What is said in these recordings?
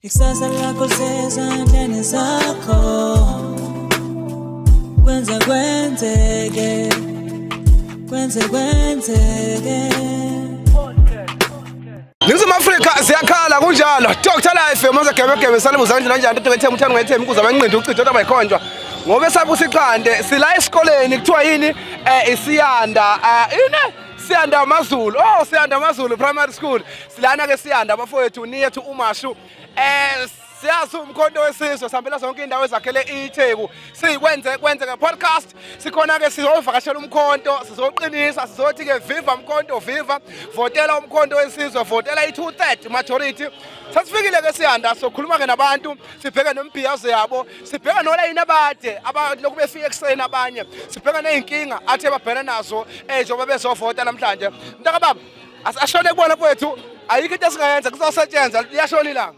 Ikusasa lakho lisezandleni zakho, kwenze kwenzeke, kwenze kwenzeke. Ningizimu Afrika ziyakhala kunjalo. Dr Life maze gebe gebe salibuza kanjani kanjani into ngethemba uthanda ngethemba ukuze abanqindi ucido kodwa bayikhonjwa. Ngoba esabusa iqande sila esikoleni kuthiwa yini isiyanda ini Siyanda amaZulu. Oh Siyanda amaZulu Primary School. Silana ke Siyanda abafowethu niyethu uMashu. Siyazi umkhonto wesizwe sihambela zonke indawo ezakhele iTheku. Sikwenze kwenze ke podcast. Sikhona ke sizovakashela umkhonto, sizoqinisa, sizothi ke viva umkhonto viva. Votela umkhonto wesizwe, votela i2/3 majority. Sasifikile ke Siyanda sokhuluma ke nabantu, sibheke nombhiyazo yabo, sibheka nolayini abade abalokhu befika ekuseni abanye, sibheka nezinkinga athe babhekana nazo njengoba bezovota namhlanje. Mntaka baba, ashone kubona mfowethu, ayikho into esingayenza kuzosetshenzwa, liyashona ilanga.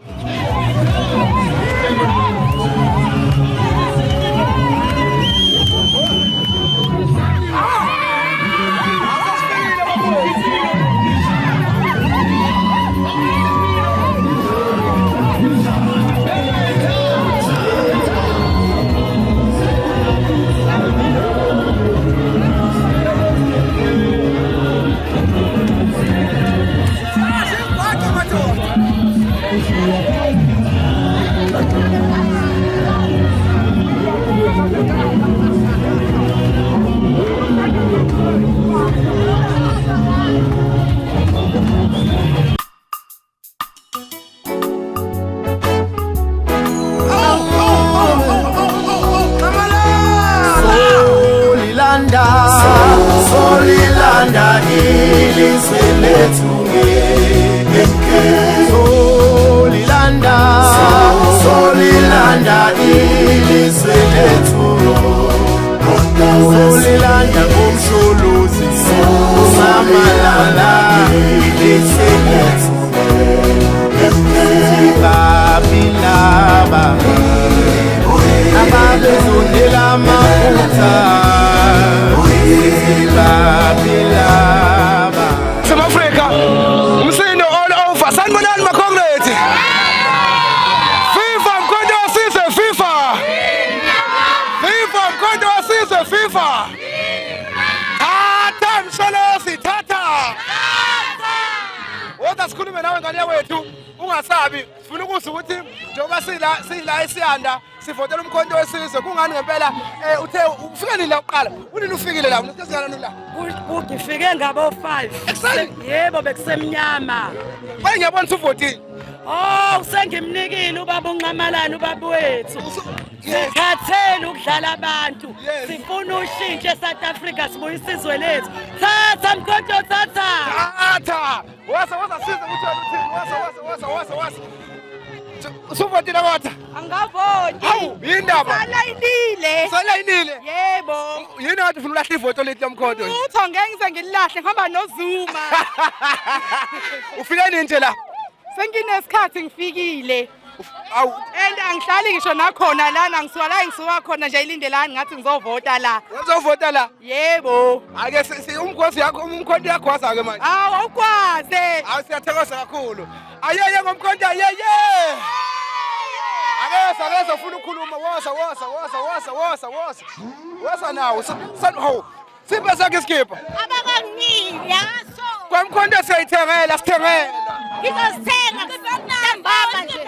Solilanda, Solilanda ilizwe lethu nge-MK. Solilanda, Solilanda ilizwe lethu. Solilanda ngomsholozi, usamalala ilizwe lethu. Babilaba ababezondela amafutha Babilaba South Africa umsindo all over. Sanibonani ma comrades. FIFA mkhonto wesizwe FIFA. FIFA mkhonto wesizwe FIFA. Thatha Msholozi thatha. Woza sikhulume nawe ngane yakwethu ungasabi. Sifuna ukuzwa ukuthi njengoba sila sila esiyanda sivotela umkhonto wesizwe kungani ngempela uthe ufike nini la kuqala? Unini ufikile la? Unesikhathi singakanani la? Ngifike ngabo 5. Ekuseni? Yebo bekusemnyama. Manje ngiyabona usuvotile. Oh sengimnikile ubaba uNxamalala ubaba wethu. Sikhathele ukudlala abantu. Sifuna ushintsho eSouth Africa sibuyise izwe lethu. Thatha mkhonto thatha. Thatha. Woza woza size ukuthi wena uthini. Woza woza woza woza woza. Usuvotile kodwa? Angavoti. Hawu, yindaba? Salayinile. Salayinile. Yebo. Yini wathi ufuna ulahla ivoto lethu lomkhonto? Lutho ngeke ngize ngililahle ngihamba noZuma. Ufike nini nje la? Senginesikhathi ngifikile. Awu, And angihlali ngisho nakhona lana ngisuka la ngisuka khona nje ilindelani ngathi ngizovota la. uzovota la. Yebo. Ake si umkhosi yakho umkhonto uyagwaza ke manje. Awu awukwazi. Awu siyathokoza kakhulu. Ayeye ngomkhonto ayeye. Akeza akeza ufuna ukukhuluma woza woza woza woza woza woza. Woza nawo. Hawu. Siphe sakhe isikipha. Abakanginiki yaso. Kwamkhonto siyayithengela sithengela. Ngizosithenga ntambama nje.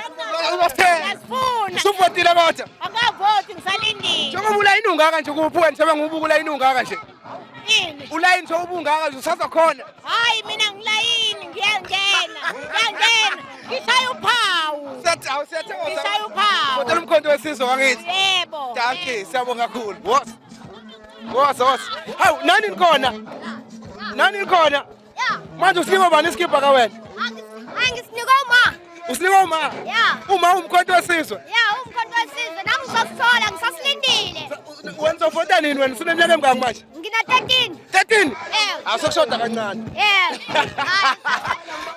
Uzosithenga. Ngiyasifuna. Usuvotile kodwa. Akavoti ngisalindile. Njengoba ulayini ungaka nje kuphi wena njengoba ngiwubuka ulayini ungaka nje. Ini? Ulayini nje ubungaka nje usaza khona. Hayi mina ngilayini ngiyangena. Ngiyangena. Ngishaya uphawu. Siyathi siyathokoza. Ngishaya uphawu. Votela umkhonto wesizwe wangithi. Yebo. Dankie, siyabonga kakhulu. Woza. Woza woza. Hawu nani nikhona? Nani nikhona? Manje usinikwa bani isikibha ka wena? Angisinikwa uma. Usinikwa uma? Yeah. Uma umkhonto wesizwe. Yeah, umkhonto wesizwe. Nami ngisasithola, ngisasilindile. Wena uzovota nini wena? Usuneminyaka emingaki manje? Ngina 13. 13? Yeah. Asekushoda kancane. Yeah.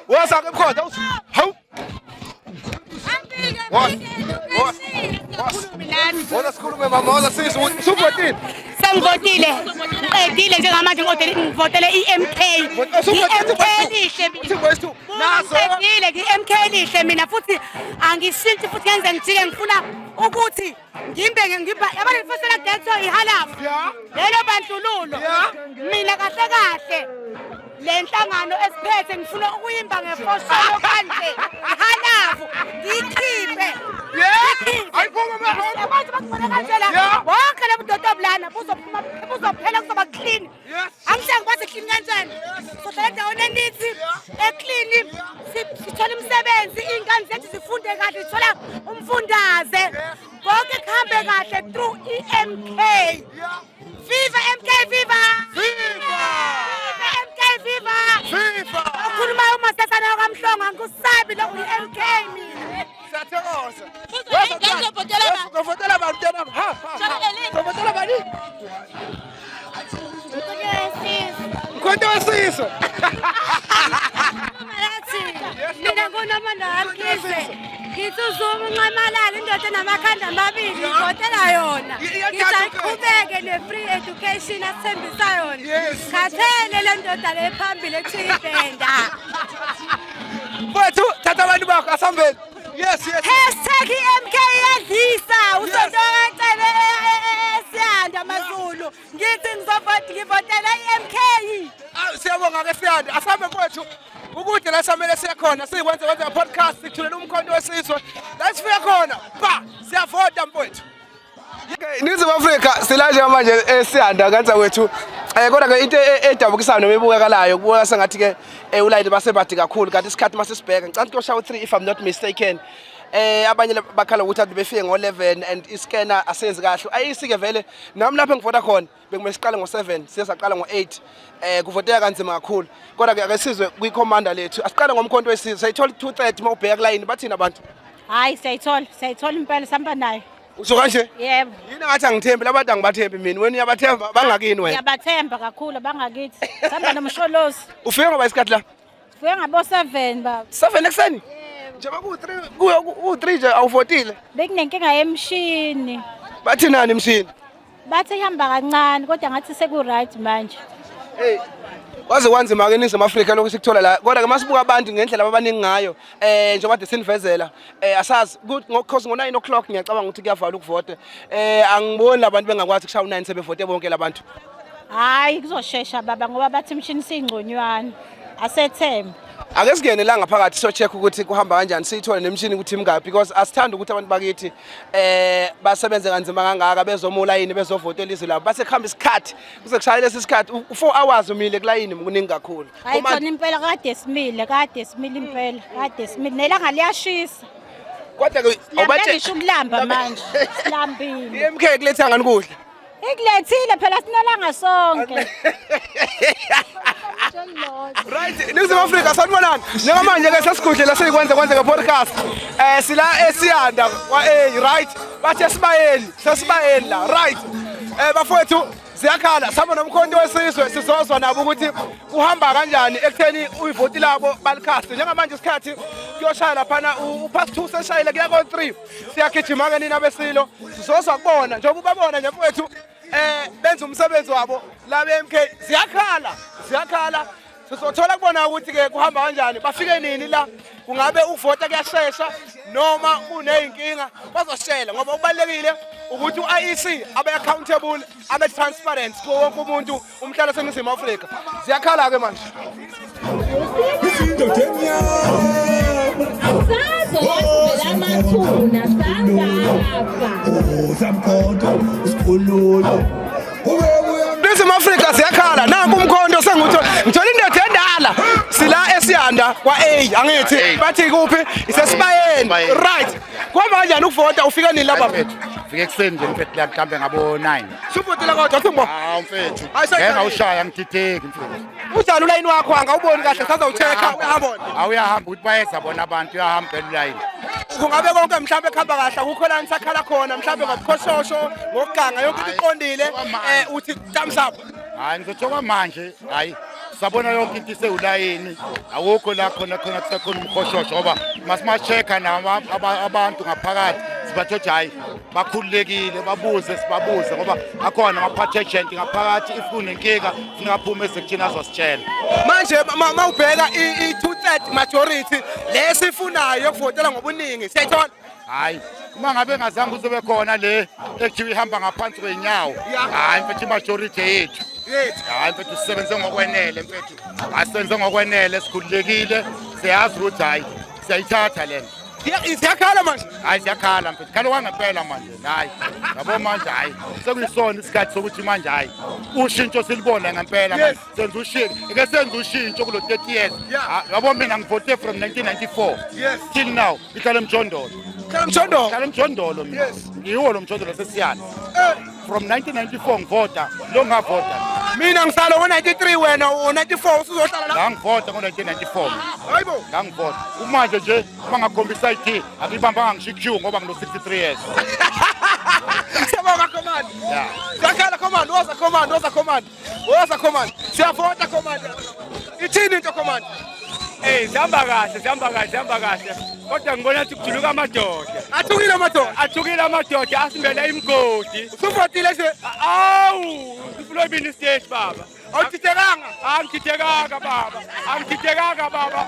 Woza ke mkhonto. Hawu. Woza. Woza. Woza sikhulume mama, woza sizwe ukuthi usuvotile. Sengivotile. Ngiqedile njengamanje ngiodele ngivotele iMK. iMK lihle mina. Nazo. Ngiqedile ngi-MK lihle mina futhi angishintshi futhi ngenze ngijike ngifuna ukuthi ngimbe ngimba yabona ngifisela ghetto ihalafu. Lelo bandlululo. Mina kahle kahle le nhlangano esiphethe ngifuna ukuyimba ngefosholo kanje ihalafu ngiyikhiphe. Ayiphuma. Abantu bakubona kanje la. Bonke lobudoti lana buzophuma buzophela kuzoba clean. Angisho ngikwazi clean kanjani. Sohlala endaweni enithi e-clean sithola imisebenzi iy'ngane zethu zifunde kahle zithola umfundaze. Konke kuhambe kahle through EMK. Viva MK viva! Viva! Viva MK viva! Viva! Okhuluma uMasesana wakwaMhlongo angikusabi lokhu i-MK mina. Siyathokoza. Uzovotela bani mntanami? Ha ha. Uzovotela bani? Mkhonto wesizwe. Mina nguNomanda Mkhize. Ngithi uZuma uNxamalala indoda enamakhanda amabili ngivotela yona. Ngithi ayiqhubeke ne-free education asithembisa yona. Khathele le ndoda le phambili ekuthiwa ibhenda. Mfowethu thatha abantu bakho asihambeni. Yes. Hashtag i-MK iyadlisa usonto kacele esiyanda maZulu. Ngithi ngizovota ngivotela i-MK. Awu siyabonga ke siyanda. Asihambe mfowethu. Ukude la samele siye khona sikwenze kwenze podcast sithulela umkhonto wesizwe. La sifika khona ba siyavota mfowethu. Okay, Ningizimu Afrika sila nje manje esiyanda kanza kwethu. Kodwa ke into edabukisayo noma ebukakalayo kubukeka sengathi ke ulayini basebade kakhulu kanti isikhathi masisibheka ngicela kuyoshaya u3 if I'm not mistaken. Abanye bakhala ukuthi abantu befike ngo11 and iscanner asenzi kahle. Ayisike vele nami lapho engivota khona bekumele siqale ngo7 siye saqala ngo8 kuvoteka kanzima kakhulu. Kodwa ke ake sizwe kwi-commander lethu. Asiqale ngomkhonto wesizwe. Sayithola 2:30 mawubheka kulayini bathini abantu? Hayi siyayithola, siyayithola impela sihamba nayo. Usho kanje? Yebo. Yini ngathi angithembi labantu angibathembi mina. Wena uyabathemba bangakini wena? Ngiyabathemba kakhulu abangakithi. Sihamba nomsholozi. Ufike ngoba isikhathi la? Sifike ngabo 7 baba. 7 ekuseni? Njengoba ku-3 kuyo ku-3 nje awuvotile. Bekunenkinga yemshini. Bathi nani imshini? Bathi ihamba kancane kodwa ngathi seku right manje. Hey. Kwaze kwanzima ke eNingizimu Afrika lokhu sikuthola la. Kodwa ke masibuka abantu ngendlela ababaningi ngayo njengoba kade sinivezela asazi ngokhosi ngo9 o'clock ngiyacabanga ukuthi kuyavalwa ukuvota. Angiboni labantu bengakwazi kushaya u9 sebevote bonke labantu. Hayi kuzoshesha baba ngoba bathi imshini singconywana. Asethembe. Ake singene la ngaphakathi so check ukuthi kuhamba kanjani siyithole nemishini ukuthi imingaphi because asithandi ukuthi abantu bakithi basebenze kanzima kangaka bezoma ulayini bezovotela izwe labo base kuhamba isikhathi kuze kushaye lesi sikhathi u4 hours umile kulayini kuningi kakhulu. Hayi khona impela kade simile, kade simile impela, kade simile. Nelanga liyashisa. Kodwa ke Silambe ngisho ukulamba manje. Silambile. iMK kuletha ngani kudla? Ikulethile phela sinalanga sonke. Right, Ningizimu Afrika sanibonani. Njengamanje ke sesigudle la seyikwenza kwenza ke podcast. Sila esiyanda kwa A right. Bathi esibayeni, sesibayeni la right. Bafowethu ziyakhala sihamba nomkhonto wesizwe sizozwa nabo ukuthi kuhamba kanjani ekutheni uyivoti labo balikhaste. Njengamanje isikhathi kuyoshaya laphana u-past 2 seshayile kuya ko 3. Siyagijima ke nina besilo. Sizozwa kubona njengoba ubabona nje mfowethu benza umsebenzi wabo la be-MK ziyakhala ziyakhala sizothola kubona ukuthi ke kuhamba kanjani bafike nini la kungabe ukuvota kuyashesha noma kuney'nkinga bazoshela ngoba kubalulekile ukuthi u-IEC abe accountable abe transparent kuwo wonke umuntu umhlalo oseNingizimu Afrika. Ziyakhala ke manje. Ningizimu Afrika ziyakhala nanku umkhonto sengutho ngithola indoda endala sila esiyanda kwa A angithi bathi kuphi isesibayeni right kuhamba kanjani ukuvota ufika nini lapha Fike ekuseni nje mfethu la mhlambe ngabo 9. Suvotela kodwa uthi mbo. Hawu mfethu. Hayi, Ngeke ngawushaya ngidideki mfethu. Unjani ulayini wakho angawuboni kahle sazawucheck-a uyabona. Awuyahamba ukuthi bayeza bona abantu uyahamba phela ulayini. Kungabe konke mhlawumbe kuhamba kahle akukho la nisakhala khona mhlawumbe ngobuqhoshosho ngokuganga yonke into iqondile uthi thumbs up. Hayi ngizothoka manje hayi sabona yonke into isewulayini awukho la khona khona kusekhona umkhoshosho ngoba masima-check-a nabo abantu ngaphakathi Bathothi hhayi bakhululekile, babuze sibabuze ngoba akhona ama-party agent ngaphakathi, if kunenkinga funeka aphume ezekuthini azositshela. Manje mawubheka i-2/3 majority lesifunayo yokuvotela ngobuningi siyayithola? Hhayi, uma ngabe engazange uzobe khona le ekuthiwa ihamba ngaphansi kwey'nyawo, hhayi mfethu, i-majority yethu. Hhayi mfethu, sisebenze ngokwenele mfethu, asisebenze ngokwenele, sikhululekile, siyazi ukuthi hhayi siyayithatha le nto. Ziyakhala manje. Hhayi ziyakhala mfethu, khala kwangempela manje. Hhayi yabo manje, hhayi sekuyisona isikhathi sokuthi manje hhayi ushintsho silibone ngempela manje. Senza ushintsho, ike senze ushintsho kulo 30 years. Yabo mina ngivote from 1994 till now, ihlala emjondolo. Hlala emjondolo. Hlala emjondolo mina. Ngiwo lo mjondolo sesiyana. From 1994 ngivota, lo ngavota. Mina ngisala ngo-93, wena ngo-94 usuzohlala la. Ngangivota ngo-1994. Hayibo. Ngangivota. Kumanje nje uma ngakhombisa ID akuyibambanga ngisho i-queue ngoba ngino-63 years. Siyabonga command. Yeah. Siyakhala command, woza command, woza command. Woza command. Siyavota command. Ithini into command? Eh, sihamba kahle, sihamba kahle, sihamba kahle. Kodwa ngibona ukuthi kujuluka amadoda. Athukile amadoda. Athukile amadoda asimbele imigodi. Usuvotile nje. Awu, sifuna ibini stage baba. Awuthithekanga. Angithithekanga baba. Angithithekanga baba.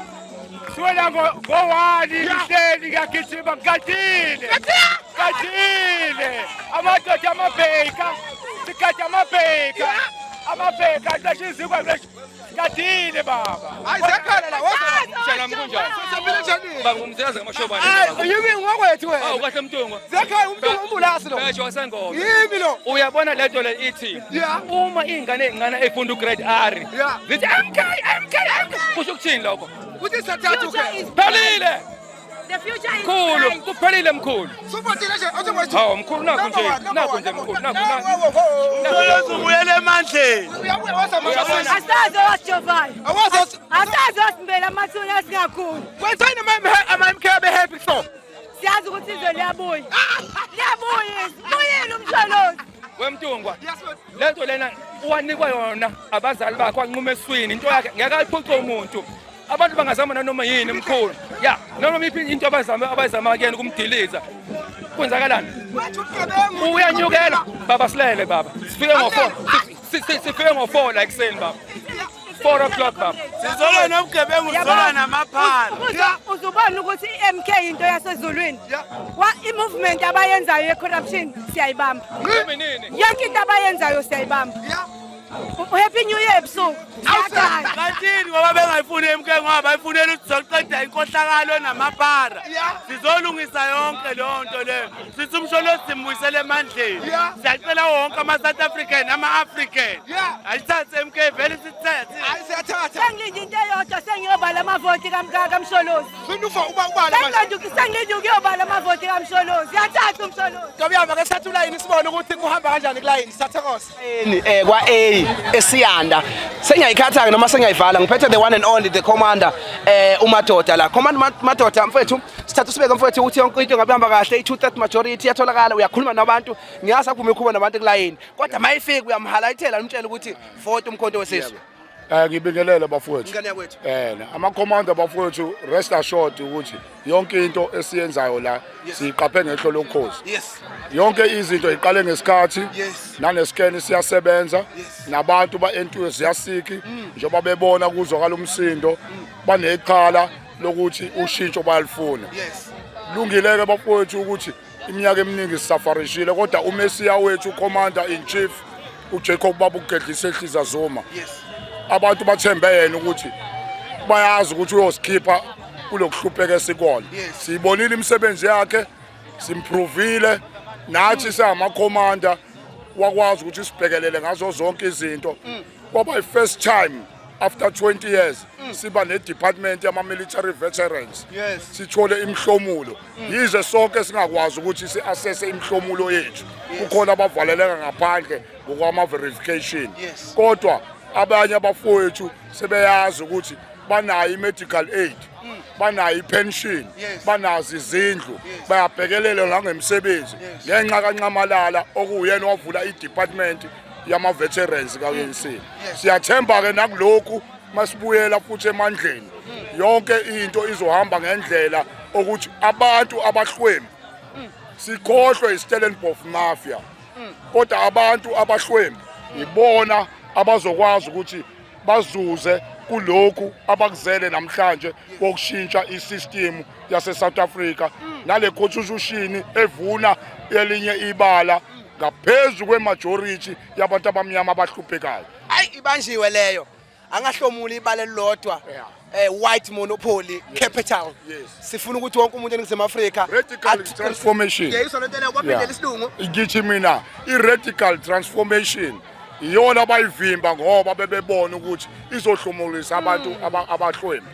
Siwela ngo-one ngihleli ngiyagijima ngigadile. Gadile. Amadoda amabheka. Sigada amabheka. Amabheka aqashe izikwa Gadile baba. Hayi ziyakhala la, woza. Mshana kunjani? Siyaphila njani? Baba ngumsakazi ngamashobane. Hayi, yimi ngokwethu wena. Awu kahle Mntungwa. Ziyakhala umuntu umbulasi lo. Besho wasengoma. Yimi lo. Uyabona lento le ithi uma ingane ingane efunda ugrade R. Zithi MK MK MK. Kusho ukuthini lokho? Kuthi siyathatha ukhe. Phelile. The future is Mkhulu, bright. kuphelile mkhulu. Suvotile nje, othi wethu. Hawu mkhulu nakho nje, nakho nje mkhulu, nakho nakho. Uzobuyela emandleni. Uyabuya woza manje. Asazi owasijovayo. Awazi Asazi owasimbela amathuna singakhuli. Wenzani ama MK abe happy so? Siyazi ukuthi izwe liyabuya. Liyabuya izwe. Buyile umsholozi. Wemntungwa. Lento lena uwanikwa yona abazali bakhe wanquma eswini into yakhe ngeke ayiphuce umuntu. Abantu bangazama nanoma yini mkhulu. Ya, noma iphi into abazama abayizama kuyena ukumdiliza. Kwenzakalani? Uyanyukela baba, silele baba. Sifike ngo-4. Sifike ngo-4 la ekuseni baba. 4 o'clock baba. Sizolwa nobugebengu, sizolwa namaphala. Uzubona ukuthi i-MK into yasezulwini. Wa i-movement abayenzayo ye-corruption siyayibamba. Yonke into abayenzayo siyayibamba. Happy New Year ebusuku. Siyakhala. Bathini ngoba bengayifuni MK ngoba bayifunela ukuthi sizoqeda inkohlakalo namapara. Sizolungisa yonke leyo nto leyo. Sithi umsholozi simbuyisele emandleni. Siyacela wonke ama-South African, ama-African. Ayithathe MK vele sithathe. Hayi siyathatha. Sengilinde into eyodwa, sengiyobala amavoti kaMsholozi. Ufa uba ubala manje. Sengilinde ukuyobala amavoti kaMsholozi. Yathatha uMsholozi. Ntobi yami, ake sithathe ulayini sibone ukuthi kuhamba kanjani kulayini. Sithathokoza. Kwa A esiyanda. Sengiyayikhatha ke noma sengiyayivala. Ngiphethe the one and only the commander uMadoda la. Commander Madoda mfethu, sithatha usibeke mfethu ukuthi yonke into ngabe ihamba kahle, i-2/3 majority iyatholakala, uyakhuluma nabantu. Ngiyazi akuvume ukukhuluma nabantu kulayini. Kodwa mayifika uyamhalayithela umtshela ukuthi vote umkhonto wesizwe. Ngibingelele bafowethu. Ingane yakwethu. Ama-commander bafowethu, rest assured ukuthi yonke into esiyenzayo la siyiqaphe ngehlo lokhozi. Yonke izinto iqale ngesikhathi nanescan siyasebenza nabantu ba-enthusiastic njengoba bebona kuzwakala umsindo, banekhala lokuthi ushintsho bayalifuna. Lungile-ke bafowethu ukuthi iminyaka eminingi sisafarishile, kodwa umesiya wethu commander in chief uJacob Babu Gedlisehlisa Zuma, abantu bathembe yena ukuthi bayazi ukuthi uyosikhipha kulokuhlupheka esikona. Siyibonile imisebenzi yakhe, simprovile nathi singamakhomanda, wakwazi ukuthi sibhekelele ngazo zonke izinto. Kwaba i-first time after 20 years siba ne-department yama-military veterans, sithole imihlomulo, yize sonke singakwazi ukuthi si-assesse imihlomulo yethu, kukhona abavaleleka ngaphandle ngokwama-verification, kodwa abanye abafowethu sebeyazi ukuthi banayo i-medical aid, banayo i-pension, banazo izindlu, bayabhekelelwa nangemsebenzi ngenxa kaNxamalala okuwuyena wavula i-department yama-veterans ka-ANC. Siyathemba-ke nakulokhu masibuyela futhi emandleni yonke into izohamba ngendlela ukuthi abantu abahlwempu. Sikhohlwe iStellenbosch Mafia. Kodwa abantu abahlwempu ibona abazokwazi ukuthi bazuze kulokhu abakuzele namhlanje kokushintsha isystem yase-South Africa nale constitution evuna elinye ibala ngaphezu kwemajority yabantu abamnyama abahluphekayo. Ayi, ibanjiwe leyo, angahlomuli ibala elilodwa. White monopoly capital. Sifuna ukuthi wonke umuntu eNingizimu Afrika Radical transformation. Yeyiswa lento leyo kwaphindela isilungu. Ngithi mina i-radical transformation iyona abayivimba ngoba bebebona ukuthi izohlomulisa abantu abahlwempu.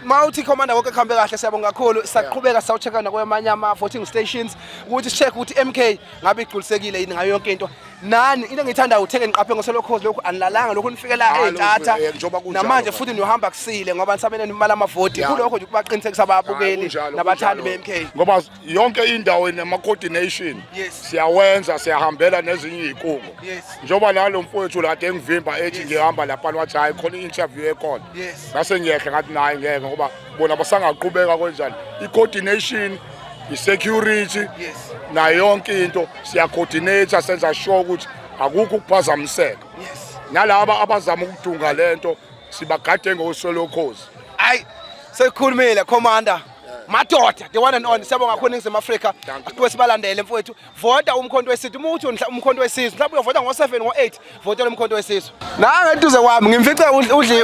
Mawuthi commander, wonke kuhambe kahle, siyabonga kakhulu. Saqhubeka sawucheck-a nakwamanye ama-voting stations ukuthi si-check ukuthi MK ngabe igculisekile yini ngayo yonke into. Nani into engiyithandayo utheke niqaphe ngoselokhozi lokhu, anilalanga lokhu nifikela Hayi, ey'ntatha lokhu, njengoba kunjalo namanje manje. Futhi niyohamba kusile ngoba nisamele nimala amavoti. Kulokho nje ukubaqinisekisa ababukeli Kunjalo, nabathandi kunjalo. be-MK. Ngoba yonke indawo inama-coordination. Siyawenza, siyahambela nezinye iy'khungo. Njengoba nalo mfowethu kade engivimba ethi ngihamba laphana, wathi hhayi, khona i-interview ekhona. Ngase ngiyehla ngathi naye ngeke, ngoba bona basangaqhubeka kwenjani i-coordination, i-security nayo yonke into siya-coordinate, senza sure ukuthi akukho ukuphazamiseka. Nalaba abazama ukudunga lento sibagade ngosolokhozi. Hayi, sekukhulumile commander, madoda, the one and only. Siyabonga kakhulu, Ningizimu Afrika. Asiqhube sibalandele mfowethu. Vota uMkhonto weSizwe. Uma uthi uMkhonto weSizwe, mhlawumbe uyovota ngo-7, ngo-8, votela uMkhonto weSizwe. Nanga eduze kwami ngimfice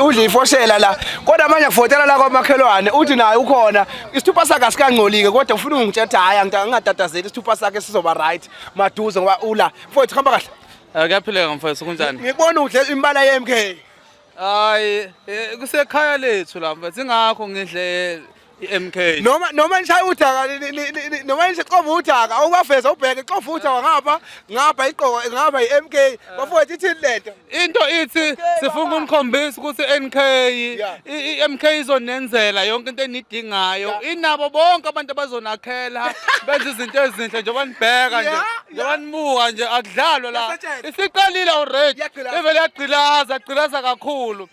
udle ifoshela la, kodwa manje kuvotela la kwamakhelwane. Uthi naye ukhona, isithupha sakhe asikangcolike, kodwa ufuna ungitshela ukuthi hhayi, angingatatazeli, isithupha sakhe sizoba right maduze ngoba ula. Mfowethu, hamba kahle. Kuyaphileka mfowethu, kunjani? Ngikubona udle imbala ye-MK. Hayi, kusekhaya lethu la mfethu, ingakho ngidle i-MK. Noma nishaya udaka, noma nixova udaka, awubaveza ubheke xova udaka ngapha ngapha, iqoko ngapha i-MK. Bafowethu, ithini lento? Into ithi sifuna ukunikhombisa ukuthi NK i-MK izonenzela yonke into enidingayo. Inabo bonke abantu abazonakhela benze izinto ezinhle njengoba nibheka nje. Njengoba nibuka nje, akudlalwa la. Yasetshenzwa. Isiqalile already. Iyagqilaza. Ivele yagqilaza, yagqilaza kakhulu.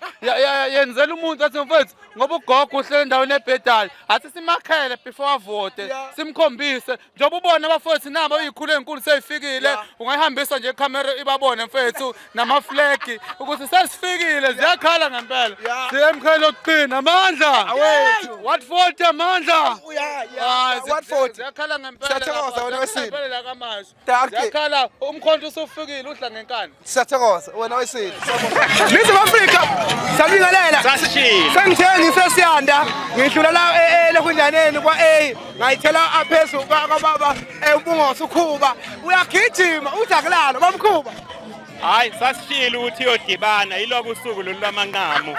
Yenzela umuntu athi mfethu, ngoba ugogo uhlele endaweni ebhedayo, athi simakhele before avote, simkhombise njengoba ubona abafowethu nabo iy'khulu ey'nkulu sey'fikile. Ungayihambisa nje ikhamera ibabone mfethu, namaflegi ukuthi sesifikile, ziyakhala ngempela. Siye-MK lokuqina amandla. Awethu. What 40 amandla. Yeah, what 40. Ziyakhala ngempela. Siyathokoza, lapha, wena wesile. ngempela la kaMashu. Dankie. Ziyakhala, umkhonto usufikile, udla ngenkani. Siyathokoza, wena wesile. Ningizimu Afrika, siyabingelela. Sasishilo. Sengithe ngisesiyanda ngidlula la elokunjaneni kwa-A, ngayithela aphezu kwababa uMbungosi ukhuba uyagijima, uthi akulalo bamkhuba. Hayi, sasishilo ukuthi iyodibana yiloko usuku lolu lwamanqamu.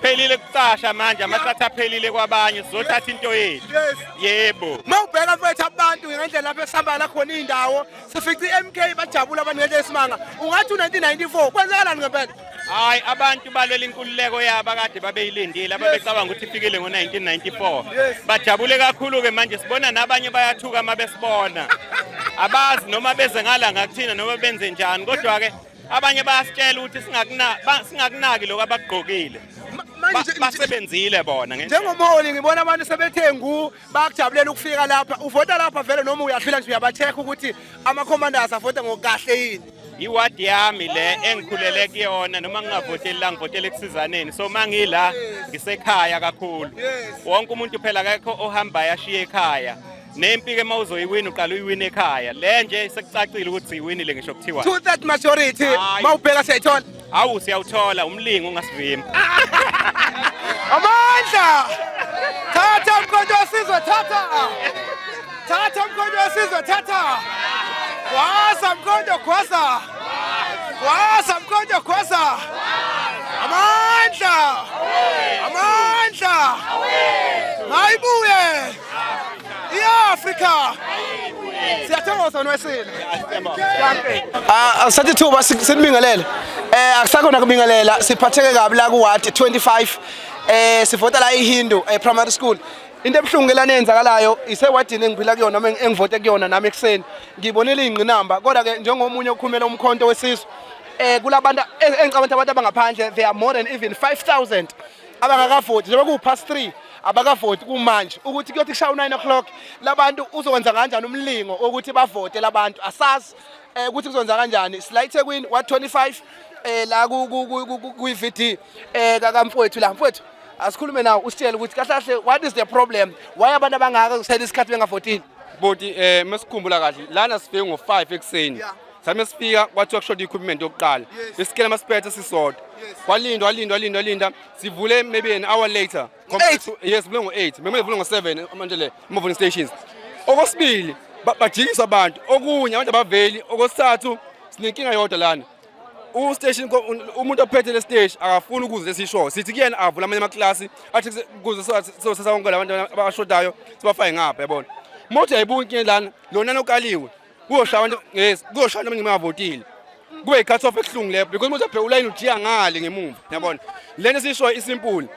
Phelile kucasha manje, amahlathi aphelile kwabanye, sizothatha into yethu. Yebo. Uma ubheka mfethu abantu ngendlela lapho esihamba la khona iy'ndawo, sifica i-MK bajabula abantu ngendlela esimanga. Ungathi u-1994 kwenzekalani ngempela? Hayi, abantu balwela inkululeko yabo akade babeyilindile, ababecabanga ukuthi ifikile ngo-1994. Bajabule kakhulu-ke manje, sibona nabanye bayathuka uma besibona. Abazi noma beze ngala ngakuthina noma benze njani, kodwa-ke abanye bayasitshela ukuthi singakunaki lokhu abakugqokile. Manje Basebenzile bona ngendlela. Njengomholi ngibona abantu sebethe ngu bayakujabulela ukufika lapha. Uvota lapha vele noma uyadlula nje uyabacheck ukuthi ama-commanders avota ngokukahle yini? Iwadi yami le engikhulele kuyona, noma ngingavoteli la, ngivotele ekusizaneni, so uma ngila ngisekhaya kakhulu. Wonke umuntu phela akekho ohambayo ashiye ekhaya. Nempi-ke uma uzoyiwina uqala uyiwina ekhaya. Le nje sekucacile ukuthi siyiwinile ngisho kuthiwa 2/3 majority. Hayi. Ma ubheka siyayithola. Hawu, siyawuthola umlingi ungasivimba. Amandla! Thatha Mkhonto weSizwe, thatha! Thatha Mkhonto weSizwe, thatha! Gwaza Mkhonto, gwaza! Gwaza Mkhonto, gwaza! Amandla! Amandla! Mayibuye! I-Afrika! Siyathokoza, wena. Ah, sathi thuba sinibingelele. Akusakhona kubingelela, siphatheke kabi la ku ward 25. Sivota la iHindu primary school. Into ebuhlungu ke lana eyenzakalayo isewadini engiphila kuyona noma engivote kuyona nami ekuseni. Ngibonile ingqinamba, kodwa ke njengomunye okhulumela uMkhonto weSizwe kulabantu engicabanga ukuthi abantu abangaphandle, there are more than even 5000 abangakavoti njengoba ku past 3. Abakavoti kumanje ukuthi kuyothi kushaya u-9 o'clock labantu uzokwenza kanjani umlingo wokuthi bavote labantu asazi ukuthi kuzokwenza kanjani. Sila eThekwini wa 25 la ku-VD kamfowethu la. Mfowethu, asikhulume nawe usitshele ukuthi kahle kahle what is the problem, why abantu abangaka kusele isikhathi bengavotile? Boti, mesikhumbula kahle lana sifike ngo-5 ekuseni. Sami sifika kwathiwa kushoda equipment yokuqala. Isikele masiphethe sisodwa. Kwalindwa, walindwa, walindwa, walinda. Sivule maybe an hour later. Yes, sivule ngo-8. Bekumele sivule ngo-7 manje le ama voting stations. Okwesibili bajikiswa abantu. Okunye abantu abaveli. Okwesithathu sinenkinga yodwa lana. U-station umuntu ophethe le stage akafuni ukuze esisho. Sithi kuyena avula amanye amaklasi athi kuze sothatha wonke labantu abashodayo sibafake ngapha, yabona. Uma uthi ayibuka inkinga lana, lona nokaliwe. Kuyoshaya abantu, yes, kuyoshaya abantu ngimavotile. Kube i-cut off ebuhlungu leyo because umuntu abheka ulayini ujiya ngale ngemuva, yabona. Lena esisho isimple.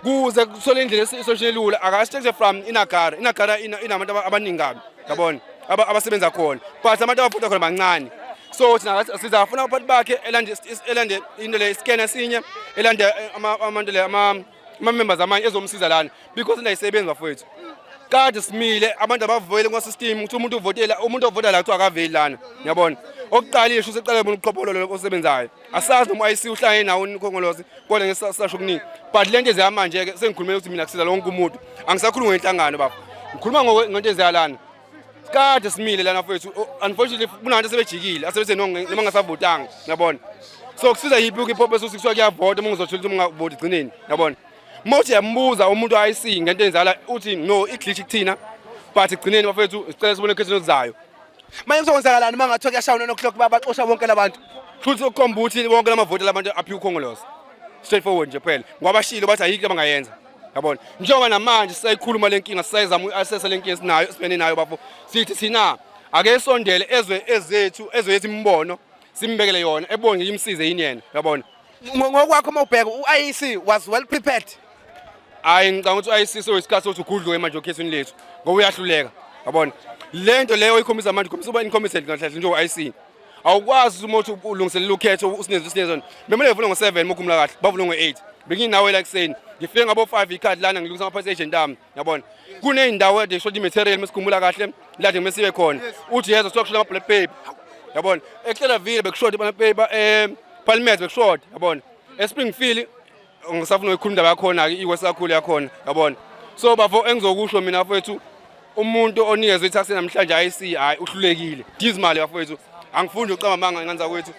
Kuze kusole indlela esosho elula akasitshengise from inagara. Inagara inabantu abaningi kabi, yabona. Abasebenza khona. But abantu abavota khona bancane. So thina sizafuna abaphathi bakhe elande into le scanner sinye elande abantu le ama members amanye ezomsiza lana because into ayisebenzi bafowethu. Kade simile abantu abavele kwa system ukuthi umuntu uvotela umuntu ovota la kuthiwa akaveli lana, ngiyabona. Okuqala isho useqala bona uqhophololo osebenzayo. Asazi noma IC uhlangene nawo uNkhongolose kodwa ngesasho kuningi. But lento eziya manje ke sengikhulumela ukuthi mina kusiza lonke umuntu. Angisakhulumi ngenhlangano baba. Ngikhuluma ngento eziya lana. Kade simile lana mfowethu, unfortunately kunabantu asebejikile asebethe noma ngasavotanga, ngiyabona. So kusiza yiphi ukiphopa esuthi kuthiwa kuyavota uma ngizothola ukuthi ungavoti gcineni, yabona. Uma uthi uyambuza umuntu IC ngento enzala uthi no i-glitch kuthina, but gcineni bafowethu sicela sibone ekhethweni oluzayo. Manje kuzokwenzakalani uma ngathiwa kuyashaya u-9 o'clock babaxosha bonke labantu? Futhi ukukhomba ukuthi wonke lamavoti labantu aphiwe uKhongolose. Straightforward nje phela. Ngoba bashilo bathi ayikho abangayenza. Yabona. Njengoba namanje sisayikhuluma lenkinga sisayizama uku-assessa lenkinga esinayo esibhene nayo bafo. Sithi thina ake sondele ezwe ezethu ezwe yethu imibono simbekele yona ebonge imsize yini yena, yabona. Ngokwakho uma ubheka u-IEC was well prepared. Hayi, ngicabanga ukuthi u-IEC soyisikhathi sokuthi ugudluke manje okhethweni lethu ngoba uyahluleka, yabona. Le nto leyo ikhombisa manje ikhombisa uba incompetent kahle kahle njengo IC. Awukwazi uma uthi ulungiselela ukhetho usinenze usinenze. Bemele bevule ngo-7 uma ukhumula kahle, bavule ngo-8. Benginawe la ekuseni. Ngifike ngabo 5 ikhadi lana ngilungisa ama-party agent ami, yabona. Kuney'ndawo ade kushoda i-material mesikhumbula kahle la nje mesibe khona. Uthi yezwa kuthiwa kushoda ama-black paper. Yabona. EClerville bekushoda i-black paper, Parliament bekushoda, yabona. ESpringfield ngisafuna ukukhuluma indaba yakhona-ke iwesi kakhulu yakhona, yabona. So bafo engizokusho mina bafowethu, umuntu onikezwe itask namhlanje IC hayi uhlulekile. Dismal bafowethu. Angifuni ukucamba amanga ngane zakwethu.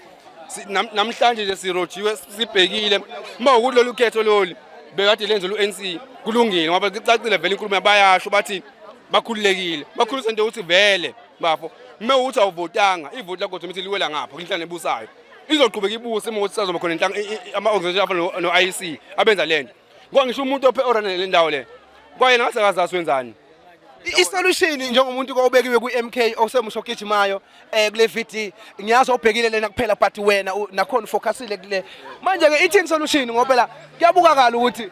Namhlanje nje sirojiwe sibhekile. Uma ukuthi lolu khetho lolu bekade lenze lu-ANC kulungile ngoba kucacile vele inkulumo bayasho bathi bakhululekile. Bakhulisa into ukuthi vele bafo uma ukuthi awuvotanga ivoti lakho automatically liwela ngapha kwinhlangano ebusayo. Izoqhubeka ibuse uma ukuthi sazoba khona ama-organization afana no-IEC abenza lento. Ngoba ngisho umuntu ophe orana le ndawo le kwayena ngathi akazazi wenzani. I-solution njengomuntu obekiwe kwi-MK osemusha ogijimayo kule VD, ngiyazi obhekile lena kuphela but wena nakhona ufocusile kule. Manje ke ithini solution ngoba phela kuyabukakala ukuthi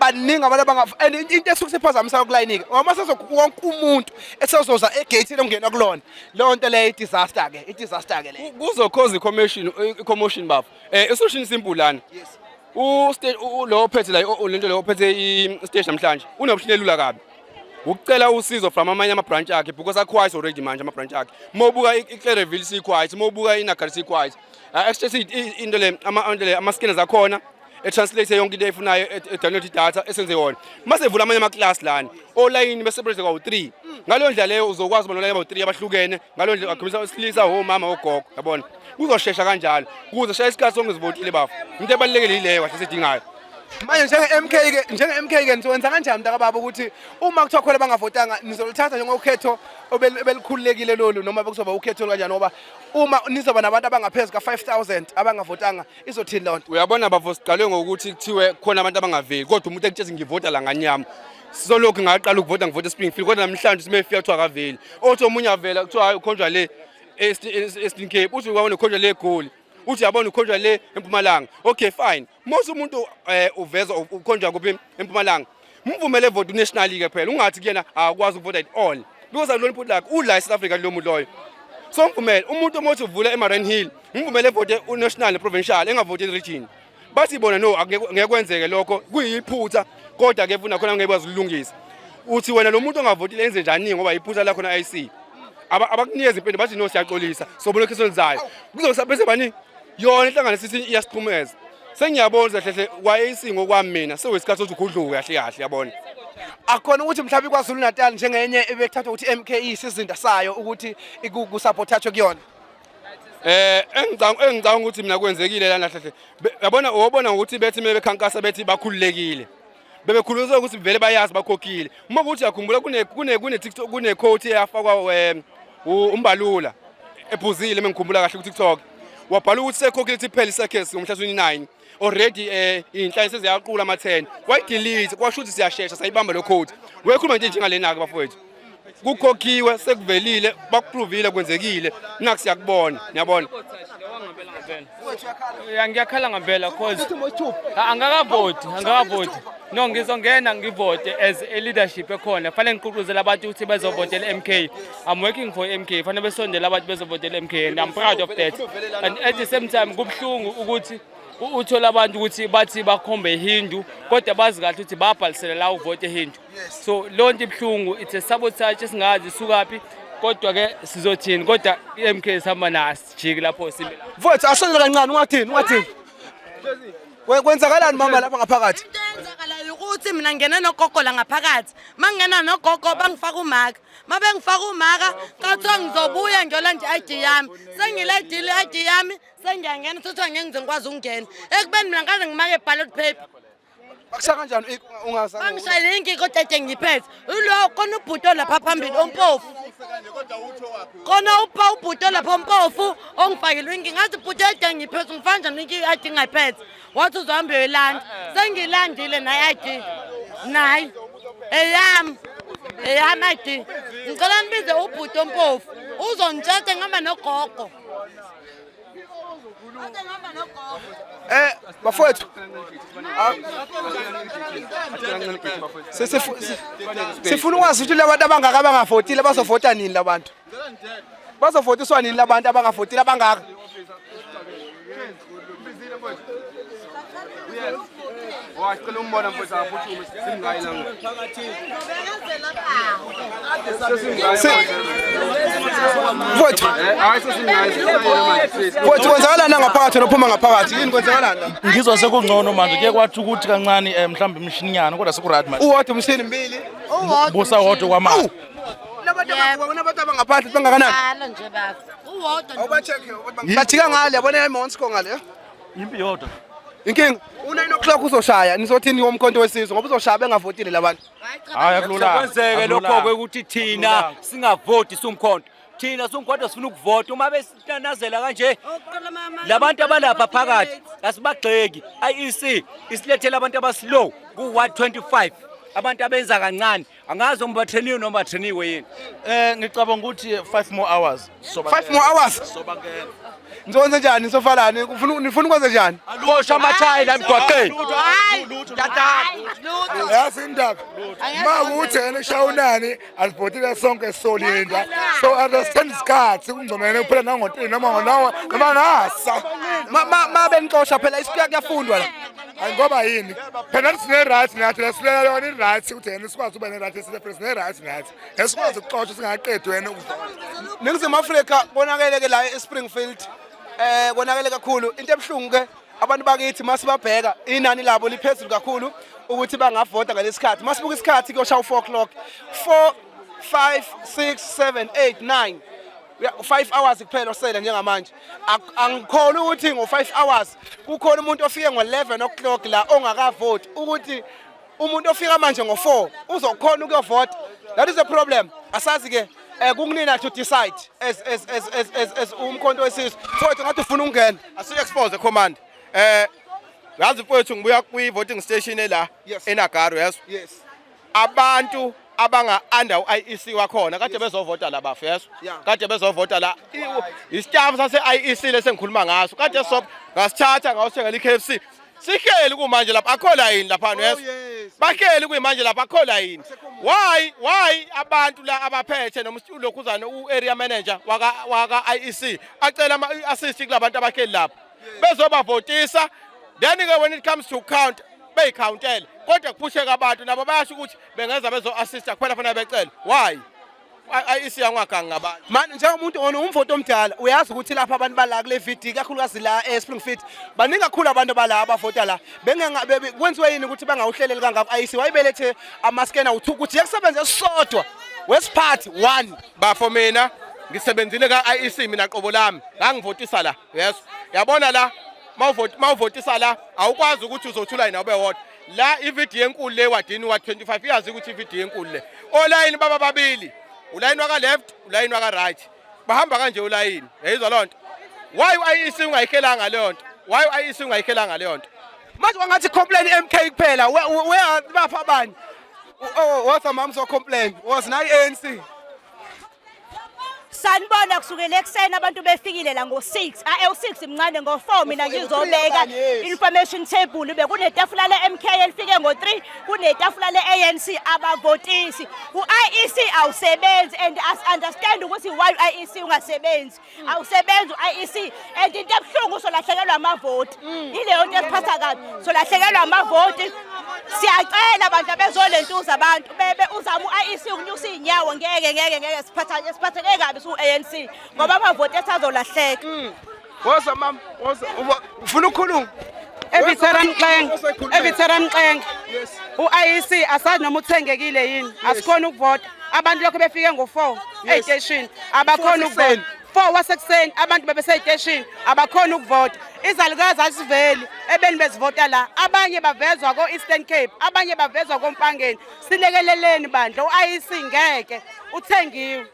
baningi abantu abanga and into esuke siphazamisa kulayini ke ngoba sezo wonke umuntu esezoza egate lokungena kulona leyo nto leyo i-disaster ke, i-disaster ke leyo. Kuzokhoza i-commotion bafo. I-solution simple lana. Lo ophethe la lento lo ophethe i-station namhlanje une-option elula kabi. Ukucela usizo from amanye ama-branch akhe because aquiet already manje ama-branch akhe. Uma ubuka i-Clerville siquiet, uma ubuka i-Nagari siquiet. Actually into le ama into le ama-scanners akhona e-translate yonke into eyifunayo e-download i-data esenze yona. Mase evula amanye ama-class lana olayini beseparate kwawu-3. Ngaleyo ndlela leyo uzokwazi ukuba nolayini abawu-3 abahlukene. Ngaleyo ndlela akhombisa wesilisa omama ogogo, yabona. Kuzoshesha kanjalo kuze shaya isikhathi sonke sivotile bafo. Into ebalulekile yileyo kahle esidingayo. Manje njenge-MK ke, njenge-MK ke nizokwenza kanjani mntakababa ukuthi uma kuthiwa khona bangavotanga nizoluthatha njengokhetho obelikhululekile lolu noma bekuzoba ukhetho kanjani ngoba uma nizoba nabantu abangaphezu ka-5000 abangavotanga izothini leyo nto? Uyabona bafo, siqale ngokuthi kuthiwe khona abantu abangaveli kodwa umuntu ekutshezi ngivota la nganyama. Sizolokhu ngaqala ukuvota ngivota eSpringfield kodwa namhlanje simefika kuthiwa akaveli. Othi omunye avela kuthiwa hayi ukhonjwa le e-Eastern Cape, uthi uyabona ukhonjwa le eGoli, uthi uyabona ukhonjwa le eMpumalanga. Okay fine. Mose umuntu uvezwa ukhonjwa kuphi eMpumalanga, mvumele vote nationally ke phela, ungathi kuyena akwazi ukuvota at all because akulona iphutha lakhe, ula eSouth Africa lo muntu loyo. So mvumele umuntu uma uthi uvula eMariannhill, mvumele vote unational provincial, engavoti region. Bathi bona no angeke kwenzeke lokho, kuyiphutha. Kodwa ke funa khona ngeke bazilungisa. Uthi wena lo muntu ongavotile enze njani ngoba iphutha lakho na IC. Abakunikeza impendulo bathi no siyaxolisa. Sobona lokho esolizayo. Kuzobe bese bani yona inhlangano sithi iyasixhumeza. Sengiyabona kahle hle kwa-ANC ngokwami mina sekuyisikhathi sokuthi ugudluke kahle kahle yabona. Akukhona ukuthi mhlawumbe iKwaZulu Natal njengenye ebekuthathwa ukuthi MK isizinda sayo ukuthi kusupportathwe kuyona. Engicabanga ukuthi mina kwenzekile lana hle hle. Yabona wobona ngokuthi bethi mebekhankasa bethi bakhululekile. Bebekhulunyiswa ukuthi vele bayazi bakhokhile. Uma kuthi uyakhumbula kune kune kune TikTok kune quote eyafakwa uMbalula ephuzile mengikhumbula kahle ku TikTok. Wabhala ukuthi sekhokhile ukuthi iphele isekhes ngomhla 29. Already inhlanhla seziyaqula ama 10. Wayidelete kwasho ukuthi siyashesha sayibamba lo quote. Wekhuluma into enjengalena ke bafowethu. Kukhokhiwe sekuvelile bakuprovile kwenzekile naku siyakubona niyabona. Ya ngiyakhala ngempela cause angakavoti angakavoti no ngizongena ngivote as a leadership ekhona fanele ngigqugquzele abantu ukuthi bezovotela MK. I'm working for MK, fanele besondele abantu bezovotela MK and I'm proud of that. And at the same time kubuhlungu ukuthi uthola abantu ukuthi bathi bakhombe iHindu kodwa bazi kahle ukuthi babhalisela la uvote eHindu. So leyo nto ibuhlungu, it's a sabotage esingazi isukaphi kodwa ke sizothini kodwa i-MK sihamba nayo sijiki lapho sime. Mfowethu asondele kancane ungathini ungathini. Kwenzakalani mama lapha ngaphakathi? Into eyenzakalayo ukuthi mina ngene nogogo la ngaphakathi. Mangena nogogo bangifaka umaka. Mabengifaka umaka kathiwa ngizobuya ngiyolanda i-ID yami. Sengiyilandile i-ID yami sengiyangena kuthiwa ngeke ngize ngikwazi ukungena. Ekubeni mina ngaze ngimake ballot paper. Bakushaya kanjani ungazange? Bangishayele inkinga kodwa nje ngiphethe. Ulo kona ubhuti olapha phambili ompofu. Kona upha ubhuti olapha ompofu ongifakele inkinga. Ngathi bhuti ede ngiphethe ngifana njani inkinga ID ngayiphethe. Wathi uzohamba uyoyilanda. Sengiyilandile naye ID. Nayi. Eyami. Eyami ID. Ngicela nibize ubhuti ompofu. Uzongitshela ngihamba nogogo. Bafowethu. Sifuna ukwazi ukuthi labantu abangaka abangavotile bazovota nini labantu? Bazovotiswa nini labantu abangavotile abangaka? Wacela umbona mfowethu akaphuthume simngayi la. Mfowethu. Hayi sesimngayi manje. Mfowethu kwenzakalani ngaphakathi nophuma ngaphakathi? Yini kwenzakalani la? Ngizwa sekungcono manje kuye kwathi ukuthi kancane mhlawumbe imishininyana kodwa sekuright manje. Uwodwa umshini mbili. Busa wodwa kwamanje. Labantu abangaphandle bangakanani? Njalo nje baba. Uwodwa. Awuba-check-e bajika ngale yabona iMonsco ngale. Impi yodwa. Inkinga u9 o'clock uzoshaya nizothini womkhonto wesizwe ngoba uzoshaya bengavotile labantu. Hayi akulula. Kwenzeke lokho ukuthi thina singavoti sumkhonto. Thina sumkhonto sifuna ukuvota uma besinanazela kanje labantu abalapha phakathi asibagxeki. IEC isilethele abantu abaslow ku 125 abantu abenza kancane angazi noma batrainiwe noma batrainiwe yini. Ngicabanga ukuthi 5 more hours. 5 more hours. Sobangena. Nizokwenza njani nisofalani? Nifuna ukwenza njani? Xosha amathayi la emgwaqeni. Yazi indaba ma kuthi yena eshawunani alibhotile sonke solinda so understand isikhathi kungcomene kuphela nango-3 noma ngonawa noma ngasa Ma benixosha phela isikuya kuyafundwa la. Hayi ngoba yini phela sine-right nathi lasilela yona i-right ukuthi yena sikwazi ukuba ne-right esifre sine-right nathi esikwazi ukuxoshwa singaqedi wena Ningizimu Afrika konakele ke la eSpringfield. Konakele kakhulu. Into ebuhlungu ke abantu bakithi masibabheka inani labo liphezulu kakhulu ukuthi bangavota ngalesikhathi. Masibuka isikhathi kuyoshaya u4 o'clock. 4 5 6 7 8 9 5 hours kuphela osele njengamanje. Angikholwa ukuthi ngo5 hours kukhona umuntu ofike ngo11 o'clock la ongakavoti ukuthi umuntu ofika manje ngo4 uzokhona ukuyovota. That is a problem. Asazi ke kunginina to decide as as as as as as umkhonto wesizwe. Mfowethu ngathi ufuna ukungena. Asi expose command. Yazi mfowethu ngibuya kwi voting station ela eNagaro yes. Yes. Abantu abanga under uIEC wakhona kade bezovota la bafu yes. Kade bezovota la istaff sase IEC lesengikhuluma ngaso kade sop ngasithatha ngawuthengela iKFC. Sihleli kumanje lapha akho line lapha yes. Bahleli kuyimanje lapha akho line. Why abantu la abaphethe noma ulokhuzana uarea manager waka IEC acela ama assist kulabantu abahleli lapha. Bezobavotisa then ke when it comes to count Beyikhawuntele kodwa kuphusheka abantu nabo bayasho ukuthi bengeza bezo-assista kuphela fanele becele. Why? IEC yangagangi ngabantu. Manje njengomuntu ona umvoto omdala uyazi ukuthi lapha abantu bala kule VD kakhulukazi la eSpringfield baningi kakhulu abantu bala abavota la bengenga kwenziwe yini ukuthi bangawuhleleli kangako IEC wayibelethe ama-scanner u2 ukuthi yekusebenze sodwa wesiphathi 1 Bafo mina ngisebenzile ka-IEC mina qobo lami ngangivotisa la yes yabona la mawuvotisa la awukwazi ukuthi uzothula yena ube wodwa la iVD enkulu le wadini wa 25 iyazi ukuthi iVD enkulu le olayini baba babili ulayini waka left ulayini waka right bahamba kanje ulayini yayizwa lonto why u-IEC ungayihelanga leyo nto why u-IEC ungayihelanga leyo nto manje wangathi complain MK kuphela where bapha abanye oh woza mama so complain was nayi ANC Sanibona kusukela ekuseni abantu befikile la ngo-6 a u-6 mncane ngo-4 mina ngizobeka information table bekunetafula le-MK elifike ngo-3 kunetafula le-ANC abavotisi u-IEC awusebenzi and as understand ukuthi why u-IEC ungasebenzi awusebenzi u-IEC and into ebuhlungu solahlekelwa amavoti ileyo nto esiphatha kabi solahlekelwa amavoti siyacela abantu abezolentuza abantu bebe uzama u-IEC ukunyusa iy'nyawo ngeke ngeke ngeke siphatha siphatheke kabi siwu-ANC ngoba amavoti ethu azolahleka Woza mama, woza. Ufuna ukukhuluma? Evitera Mxenge, Evitera Mxenge. U-IEC asazi noma uthengekile yini. Asikhona ukuvota. Abantu lokho befike ngo-4 ey'teshini abakhona ukuvota. 4 wasekuseni abantu bebesey'teshini abakhona ukuvota. Izalukazi aziveli ebeni bezivota la. Abanye bavezwa ko-Eastern Cape, abanye bavezwa koMpangeni. Silekeleleni bandla, u-IEC ngeke uthengiwe.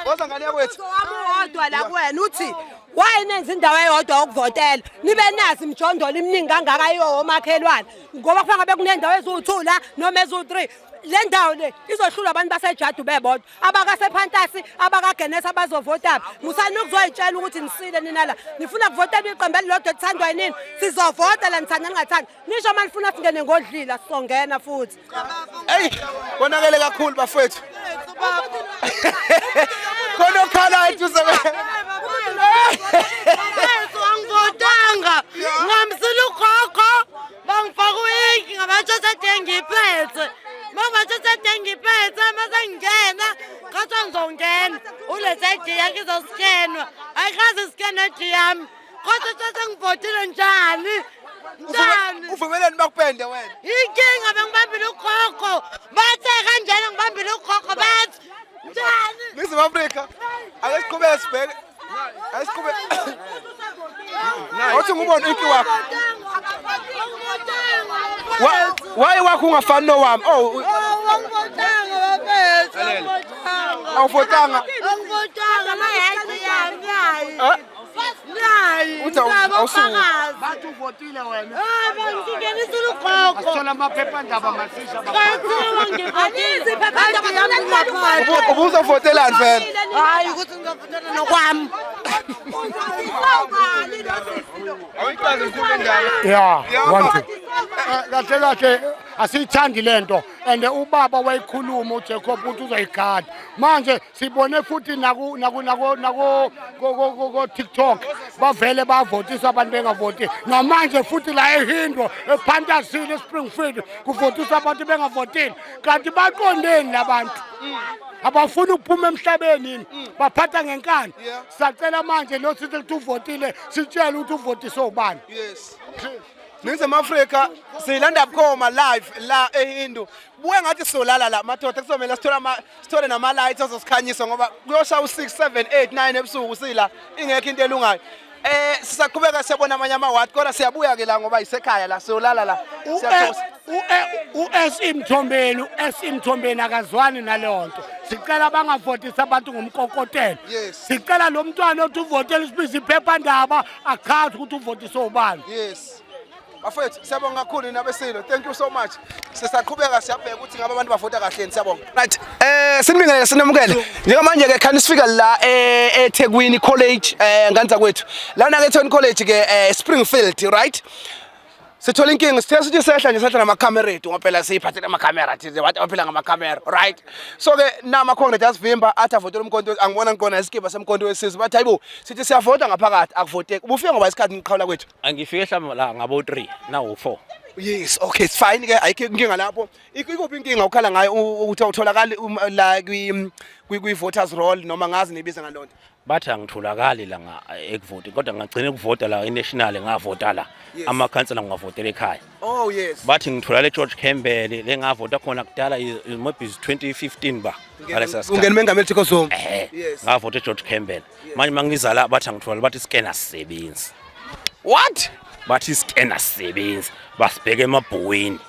Woza ngane yakwethu. Wami wodwa la kuwena uthi why nenza indawo eyodwa yokuvotela nibe nazi imijondolo iminingi kangaka yomakhelwane ngoba kufanele ngabe kunendawo eziwu-2 la noma eziwu-3 le ndawo le izohlulwa abantu basejadu bebodwa abakasephantasi abakagenesa abazovotaphi musani ukuzoyitshela ukuthi nisile nina la nifuna kuvotela iqembu elilodwa elithandwa yinini sizovota la nithanda ningathandi nisho uma nifuna singene ngodlila sizongena futhi Ey, konakele kakhulu bafowethu. Khona okhala eduze. Mfethu angivotanga. Ngamsila ugogo bangifaka uyinki ngabatsho sade ngiphethe. Mangatsho sade ngiphethe mase ngingena khathiwa ngizongena. Ulethe ID yakhe izoskenwa. Ayikaze iskenwe ID yami. Kodwa sesengivotile njani? Njani? Uvumeleni bakupende wena. Inkinga bengibambile ugogo. Bathe kanjena ngibambile ugogo bathi njani? Ningizimu Afrika. Ake siqhubeke sibheke. Ake siqhubeke. Awuthi ngubone inki wakho. Why wakho ungafani nowami? Oh, angivotanga bafethu, angivotanga. Awuvotanga? Angivotanga, mayaki yami nayi. Eh? Nayi, Uthi nabo awusuki. fakazi. Bathi uvotile wena. Ah, bangingenisile ugogo. Asithola amaphephandaba masisha. Bathiwa ngivotile. Iphephandaba yami ngaphandle. Ubuzovotelani vele? Hayi ukuthi ngizovotela nokwami. Yeah, one two. Kahle kahle asiyithandi lento and ubaba wayikhuluma uJacob ukuthi uzoyigada. Manje sibone futhi naku naku naku nako ko TikTok bavele bavotiswa abantu bengavoti. Namanje futhi la eHindo ePhantasini eSpringfield kuvotiswa abantu bengavotile. Kanti baqondeni labantu? Abafuni ukuphuma emhlabeni yini? Baphatha ngenkani. Sacela manje lo sithi ukuthi uvotile sitshele ukuthi uvotiswe ubani. Yes. Ningizimu Afrika siyilanda bukhoma live la eHindu. Buke ngathi sizolala la madoda kuzomela sithole ama sithole nama lights azosikhanyisa ngoba kuyosha u6 7 8 9 ebusuku sila ingekho into elungayo. Eh sisaqhubeka siyabona amanye ama ward kodwa siyabuya ke la ngoba isekhaya la siyolala la. Siyathokoza. U-SE Mthombeni u-SE Mthombeni akazwani naleyo nto. Sicela bangavotisi abantu ngomkokotelo. Sicela lo mntwana othi uvotele usibize iphephandaba achaze ukuthi uvotiswe ubani. Yes. Bafowethu siyabonga kakhulu nabesilo. Thank you so much. Sisaqhubeka siyabheka ukuthi ngabe abantu bavota kahle yini siyabonga. Right. Eh sinibingelele sinamukele. Njengamanje ke khani sifika la eh eThekwini College eh nganza kwethu. Lana ke eThekwini College ke eh Springfield right? Sithola inkinga, sithe sithi sehla nje, sehla namakhamera ethu, ngoba phela siyiphathele amakhamera thize, abantu abaphila ngamakhamera, right? So ke nama-congress asivimba, athi avotele uMkhonto. Angibona ngikhona isikibha seMkhonto weSizwe, bathi hayibo, sithi siyavota ngaphakathi, akuvoteki. Ubufike ngoba isikhathi ngiqhawula kwethu? Angifike mhlawumbe la ngabo 3 nawo 4. Yes, okay, it's fine ke, ayikho inkinga lapho. Ikuphi inkinga ukhala ngayo, ukuthi awutholakali la kwi-voters roll, noma ngazi nibiza ngalonto? Bathi angitholakali la ekuvoti, kodwa ngagcina ukuvota la e-national, ngavota la. Amakhansela ngingavotela ekhaya. Oh yes. Bathi ngitholakala eGeorge Campbell, le ngavota khona kudala, maybe is 2015 ba ngalesa sikhathi. Ungena umengameli Jacob Zuma. Eh. Ngavota eGeorge Campbell. Manje mangiza la bathi angitholakali, bathi scanner sisebenzi. What? Bathi scanner sisebenzi, basibheke emabhuwini.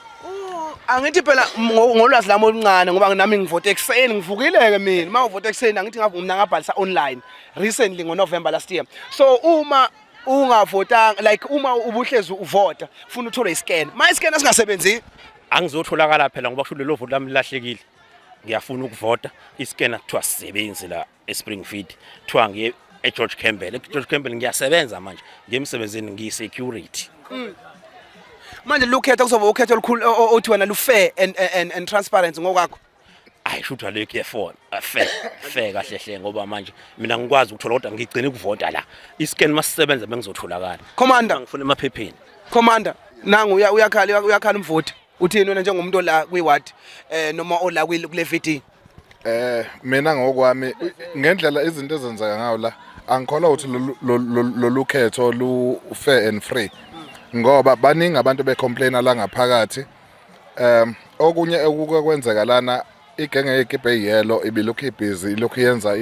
Angithi phela ngolwazi lami oluncane, ngoba nami ngivote ekuseni, ngivukile-ke mina. Uma uvote ekuseni, angithi mina ngabhalisa online recently ngo-November last year. So uma ungavotanga, like uma ubuhlezi uvota, funa uthole iscan, ma iscan singasebenzi? Angizotholakala phela, ngoba kusho lelo vote lami lilahlekile. Ngiyafuna ukuvota, iscanner kuthiwa sisebenzi la eSpringfield, kuthiwa ngiye eGeorge Campbell. EGeorge Campbell ngiyasebenza manje, ngiye emsebenzini, ngiyi-security. Manje lukhetho kuzoba ukhetho olukhulu othi wena lu-fair and transparent ngokwakho? Hayi, shuthi alekho ye-phone fair fair kahle hle, ngoba manje mina ngikwazi ukuthola, kodwa ngigcine ukuvota la, iscan masisebenza bengizotholakala. Commander. Ngifuna emaphepheni. Commander, nangu uyakhala, uyakhala umvoti. Uthini wena njengomuntu ola kwi-ward, noma ola kule VD? Mina ngokwami, ngendlela izinto ezenzeka ngayo la, angikholwa ukuthi lolu khetho lu fair and free, ngoba baningi abantu becomplaina la ngaphakathi. Okunye okuke kwenzeka lana, igenge yekibha eyellow ibilokhu ibhizi, ilokhu yenza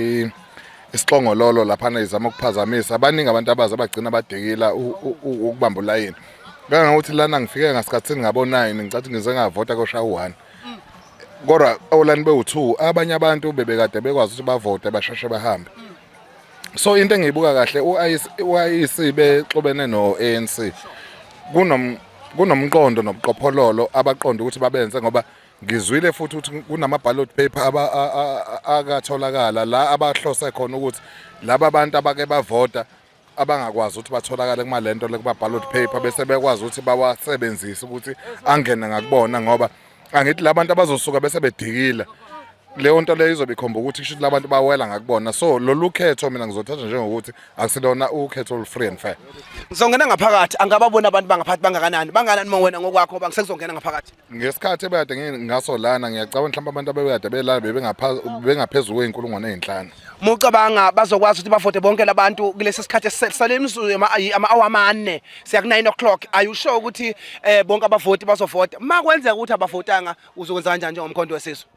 isixongololo laphana, izama ukuphazamisa. Baningi abantu abazi abagcina badikila ukubamba ulayini, kangangokuthi lana ngifike ngasikhathini ngabo 9, ngicathi ngize ngavota koshaya u1, kodwa olani bewu2, abanye abantu bebekade bekwazi ukuthi bavote basheshe bahambe. So into engiyibuka kahle, u-IEC bexubene no-ANC, kunomqondo nobuqophololo abaqonda ukuthi babenze, ngoba ngizwile futhi ukuthi kunama-ballot paper akatholakala la abahlose khona ukuthi laba bantu abake bavota abangakwazi ukuthi batholakale kumalento le kuma-ballot paper, bese bekwazi ukuthi bawasebenzise ukuthi angene ngakubona, ngoba angithi labantu abazosuka bese bedikila, leyo nto leyo izobe ikhomba ukuthi kusho ukuthi labantu bawela ngakubona. So lolu khetho mina ngizothatha njengokuthi akusilona ukhetho olu-free and fair. Ngizongena ngaphakathi, angababona abantu bangaphakathi bangakanani, bangakanani uma wena ngokwakho, ngoba ngisengizongena ngaphakathi? Ngesikhathi ebekade ngaso lana, ngiyacabanga mhlawumbe abantu abebekade belana bebengaphezulu kwey'nkulungwane ey'nhlanu. Mucabanga bazokwazi ukuthi bavote bonke labantu kulesi sikhathi sale imizuzu ama-hour 4 siya ku-9 o'clock? Are you sure ukuthi bonke abavoti bazovota? Ma kwenzeka ukuthi abavotanga, uzokwenza kanjani njengoMkhonto weSizwe?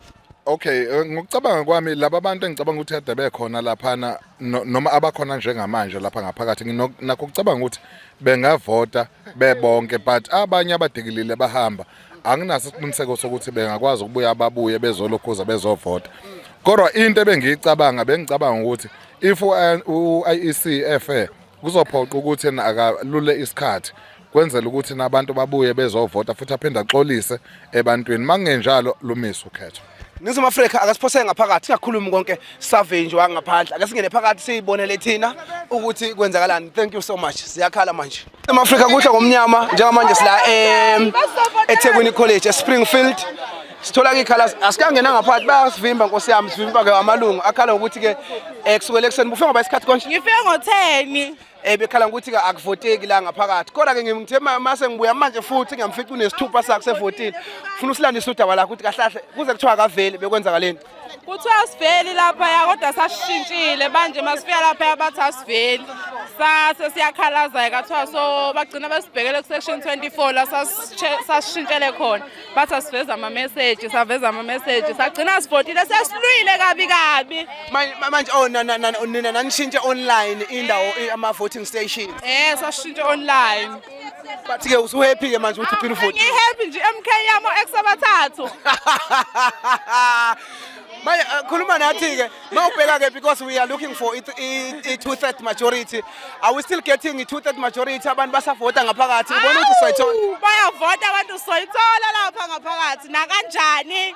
Okay, ngokucabanga kwami, laba bantu engicabanga ukuthi kade bekhona laphana, noma abakhona njengamanje lapha ngaphakathi, nakho ukucabanga ukuthi bengavota bebonke, but abanye abadikilile bahamba, anginaso isiqiniseko sokuthi bengakwazi ukubuya babuye bezolokhuza bezovota. Kodwa into ebengiyicabanga, bengicabanga ukuthi if u-IEC efair, kuzophoqa ukuthi yena akalule isikhathi kwenzela ukuthi nabantu babuye bezovota, futhi aphinde axolise ebantwini. Makungenjalo, lumise ukhetho. Ningizimu Afrika, akasiphoseke ngaphakathi, singakhulumi konke survey nje wangaphandle. Ake singene phakathi siyibonele thina ukuthi kwenzakalani. Thank you so much. Siyakhala manje. Ningizimu Afrika, kuhle ngomnyama. Njengamanje sila eThekwini College eSpringfield. Sithola ke ikhala, asikangena ngaphakathi, bayasivimba, nkosi yami, sivimba ke amalungu akhala ngokuthi ke kusukela ekuseni bufe ngoba isikhathi konje. Ngifike ngo-10. Bekhala ngokuthi ke akuvoteki la ngaphakathi, kodwa ke ngithe mase ngibuya manje futhi ngiyamfica unesithupha sakhe sevotile. Ufuna usilandise udaba lakho ukuthi kahle kahle kuze kuthiwa akaveli, bekwenzakaleni? Kuthiwa asiveli laphaya, kodwa sasishintshile manje. Masifika laphaya bathi asiveli, sase siyakhalaza-ke, kathiwa so bagcina besibhekele ku-section 24 la sasishintshele khona. Bathi asiveze amameseji, saveza amameseji, sagcina sivotile, sesilwile kabi kabi. Manje oh, nina nanishintshe online indawo, ama-voting station? Sashintshe online. Bathi-ke usu-happy ke manje ukuthi ugcine uvotile? Ngi-happy nje, MK yami, ex abathathu. Manje khuluma nathi-ke, mawubheka-ke, because we are looking for i-two-third majority, are we still getting i-two-third majority? Abantu basavota ngaphakathi, ubona ukuthi sayithola? Awu, bayavota abantu, soyithola lapha ngaphakathi nakanjani.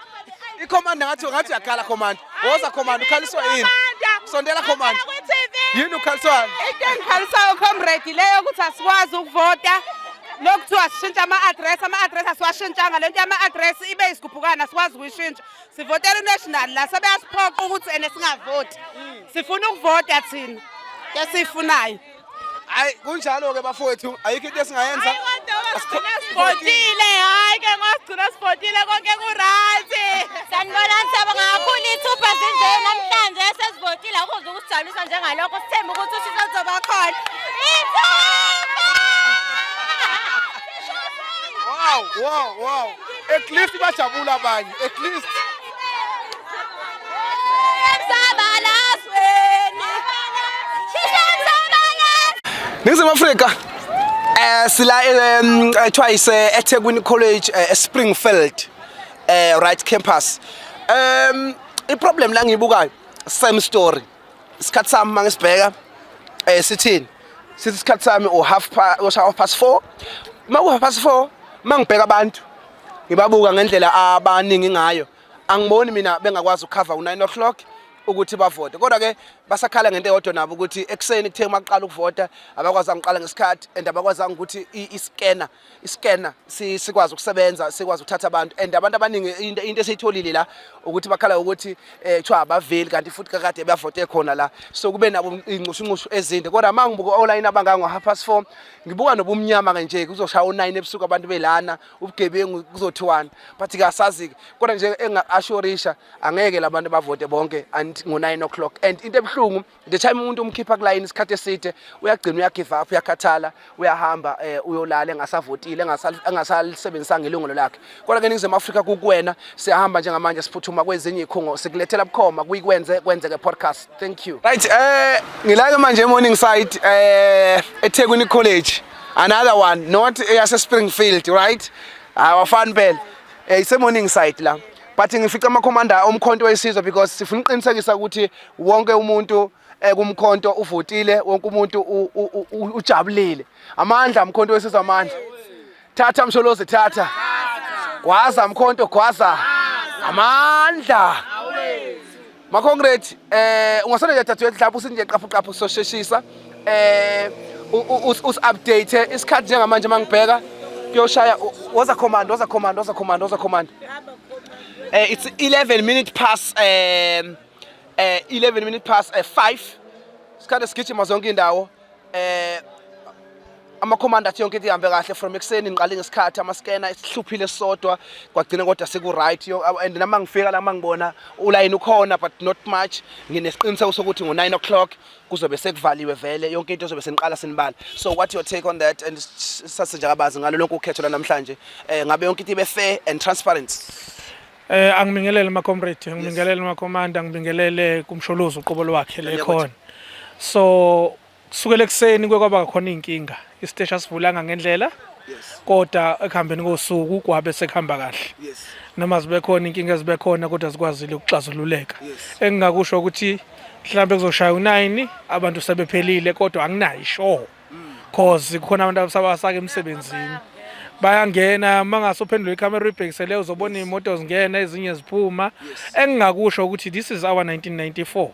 I-commander ngathi uyakhala, commander. Woza commander, ukhaliswa yini? Sondela commander. Yini ukhaliswani? Into engikhalisayo, comrade, leyo ukuthi asikwazi ukuvota. Lokhu kuthiwa sishintsha ama-address, ama-address asiwashintshanga. Le nto yama-address ibe isigubhukana, sikwazi ukuyishintsha. Sivotela uNational la, sebeyasiphoqa ukuthi ene singavoti. Sifuna ukuvota thina, into esiyifunayo. Hayi, kunjalo-ke bafowethu, ayikho into esingayenza. Sivotile, hayi ke ngosigcina sivotile konke ku-right. Sanibonani, siyabonga kakhulu ithupha zinje namhlanje sesivotile akuzwa ukusijabulisa njengalokho sithembe ukuthi ushintsho luzoba khona. Wow. At least bajabula abanye. At least. Emzabalazweni. Shisha emzabalazweni. Ningizimu Afrika sila ethiwa ise eThekwini College eSpringfield right campus. I-problem la ngiyibukayo, same story. Isikhathi sami mangisibheka sithini? Sithi isikhathi sami u half past, 4:30. Maku 4:30 mangibheka abantu ngibabuka ngendlela abaningi ngayo, angiboni mina bengakwazi ukucover u9 o'clock ukuthi bavote. Kodwa ke basakhala ngento eyodwa nabo ukuthi ekuseni kuthe maqala ukuvota abakwazanga ukuqala ngesikhathi and abakwazanga ukuthi i-scanner sikwazi ukusebenza, sikwazi ukuthatha abantu. And abantu abaningi into esiyitholile la ukuthi bakhala ukuthi kuthiwa abaveli, kanti futhi kakade bavote khona la, so kube nabo inxushunxushu ezinde. Kodwa uma ngibuka olayini abangango 4:30, ngibuka nobumnyama ke nje, kuzoshaya u9 ebusuku abantu belana, ubugebengu kuzothiwana, but ke asazi-ke. Kodwa nje enga-assurisha, angeke labantu bavote bonke ngo-9 o'clock. And into ebuhlungu, the time umuntu umkhipha kulayini isikhathi eside, uyagcina uyagive up, uyakhathala, uyahamba uyolala engasavotile, engasalisebenzisanga ilungelo lakhe. Kodwa ke Ningizimu Afrika kukuwena, siyahamba njengamanje siphuthuma kwezinye iy'khungo, sikulethela bukhoma kuyikwenze kwenzeke podcast. Thank you. Right, ngilake manje eMorningside eThekwini College, another one, not eyase Springfield, right? Awafani phela, ise Morningside la, but ngifica amakhomanda omkhonto wesizwe because sifuna ukuqinisekisa ukuthi wonke umuntu kumkhonto uvotile, wonke umuntu ujabulile. Amandla mkhonto wesizwe, amandla. Thatha Msholozi, thatha. Gwaza mkhonto, gwaza. Amandla. Ma-comrade, ungasondela dadewethu lapho usinje qaphu qaphu, sosheshisa. Us-update isikhathi njengamanje mangibheka kuyoshaya, woza command, woza command, woza command, woza command. It's 11 minute past 11 minute past 5. Isikhathi sigijima zonke indawo. Amakhomanda athi yonke into ihambe kahle from ekuseni, ngiqale ngesikhathi, ama-scanner esihluphile sodwa, kwagcina kodwa seku-right. And nama ngifika la mangibona ulayini ukhona but not much. Nginesiqiniseko sokuthi ngo-9 o'clock kuzobe sekuvaliwe vele yonke into, izobe seniqala sinibala. So what your take on that, and sase nje kabazi ngalo lonke ukhetho lwanamhlanje, ngabe yonke into ibe fair and transparent? Angibingelele ma comrade, ngibingelele ma commander, ngibingelele kumsholozi uqobo lwakhe le khona. So kusukela ekuseni kuye kwaba khona inkinga. Isiteshi asivulanga ngendlela. Kodwa ekuhambeni kosuku kwabe sekuhamba kahle. Noma zibe khona inkinga ezibe khona, kodwa zikwazile ukuxazululeka. Engingakusho ukuthi mhlawumbe kuzoshaya u9 abantu sebephelile, kodwa anginayo sure. Cause kukhona abantu abasabasaka emsebenzini. Bayangena mangase uphendule ikhamera uyibhekisele, uzobona iy'moto zingena, ezinye ziphuma. Engingakusho ukuthi this is our 1994.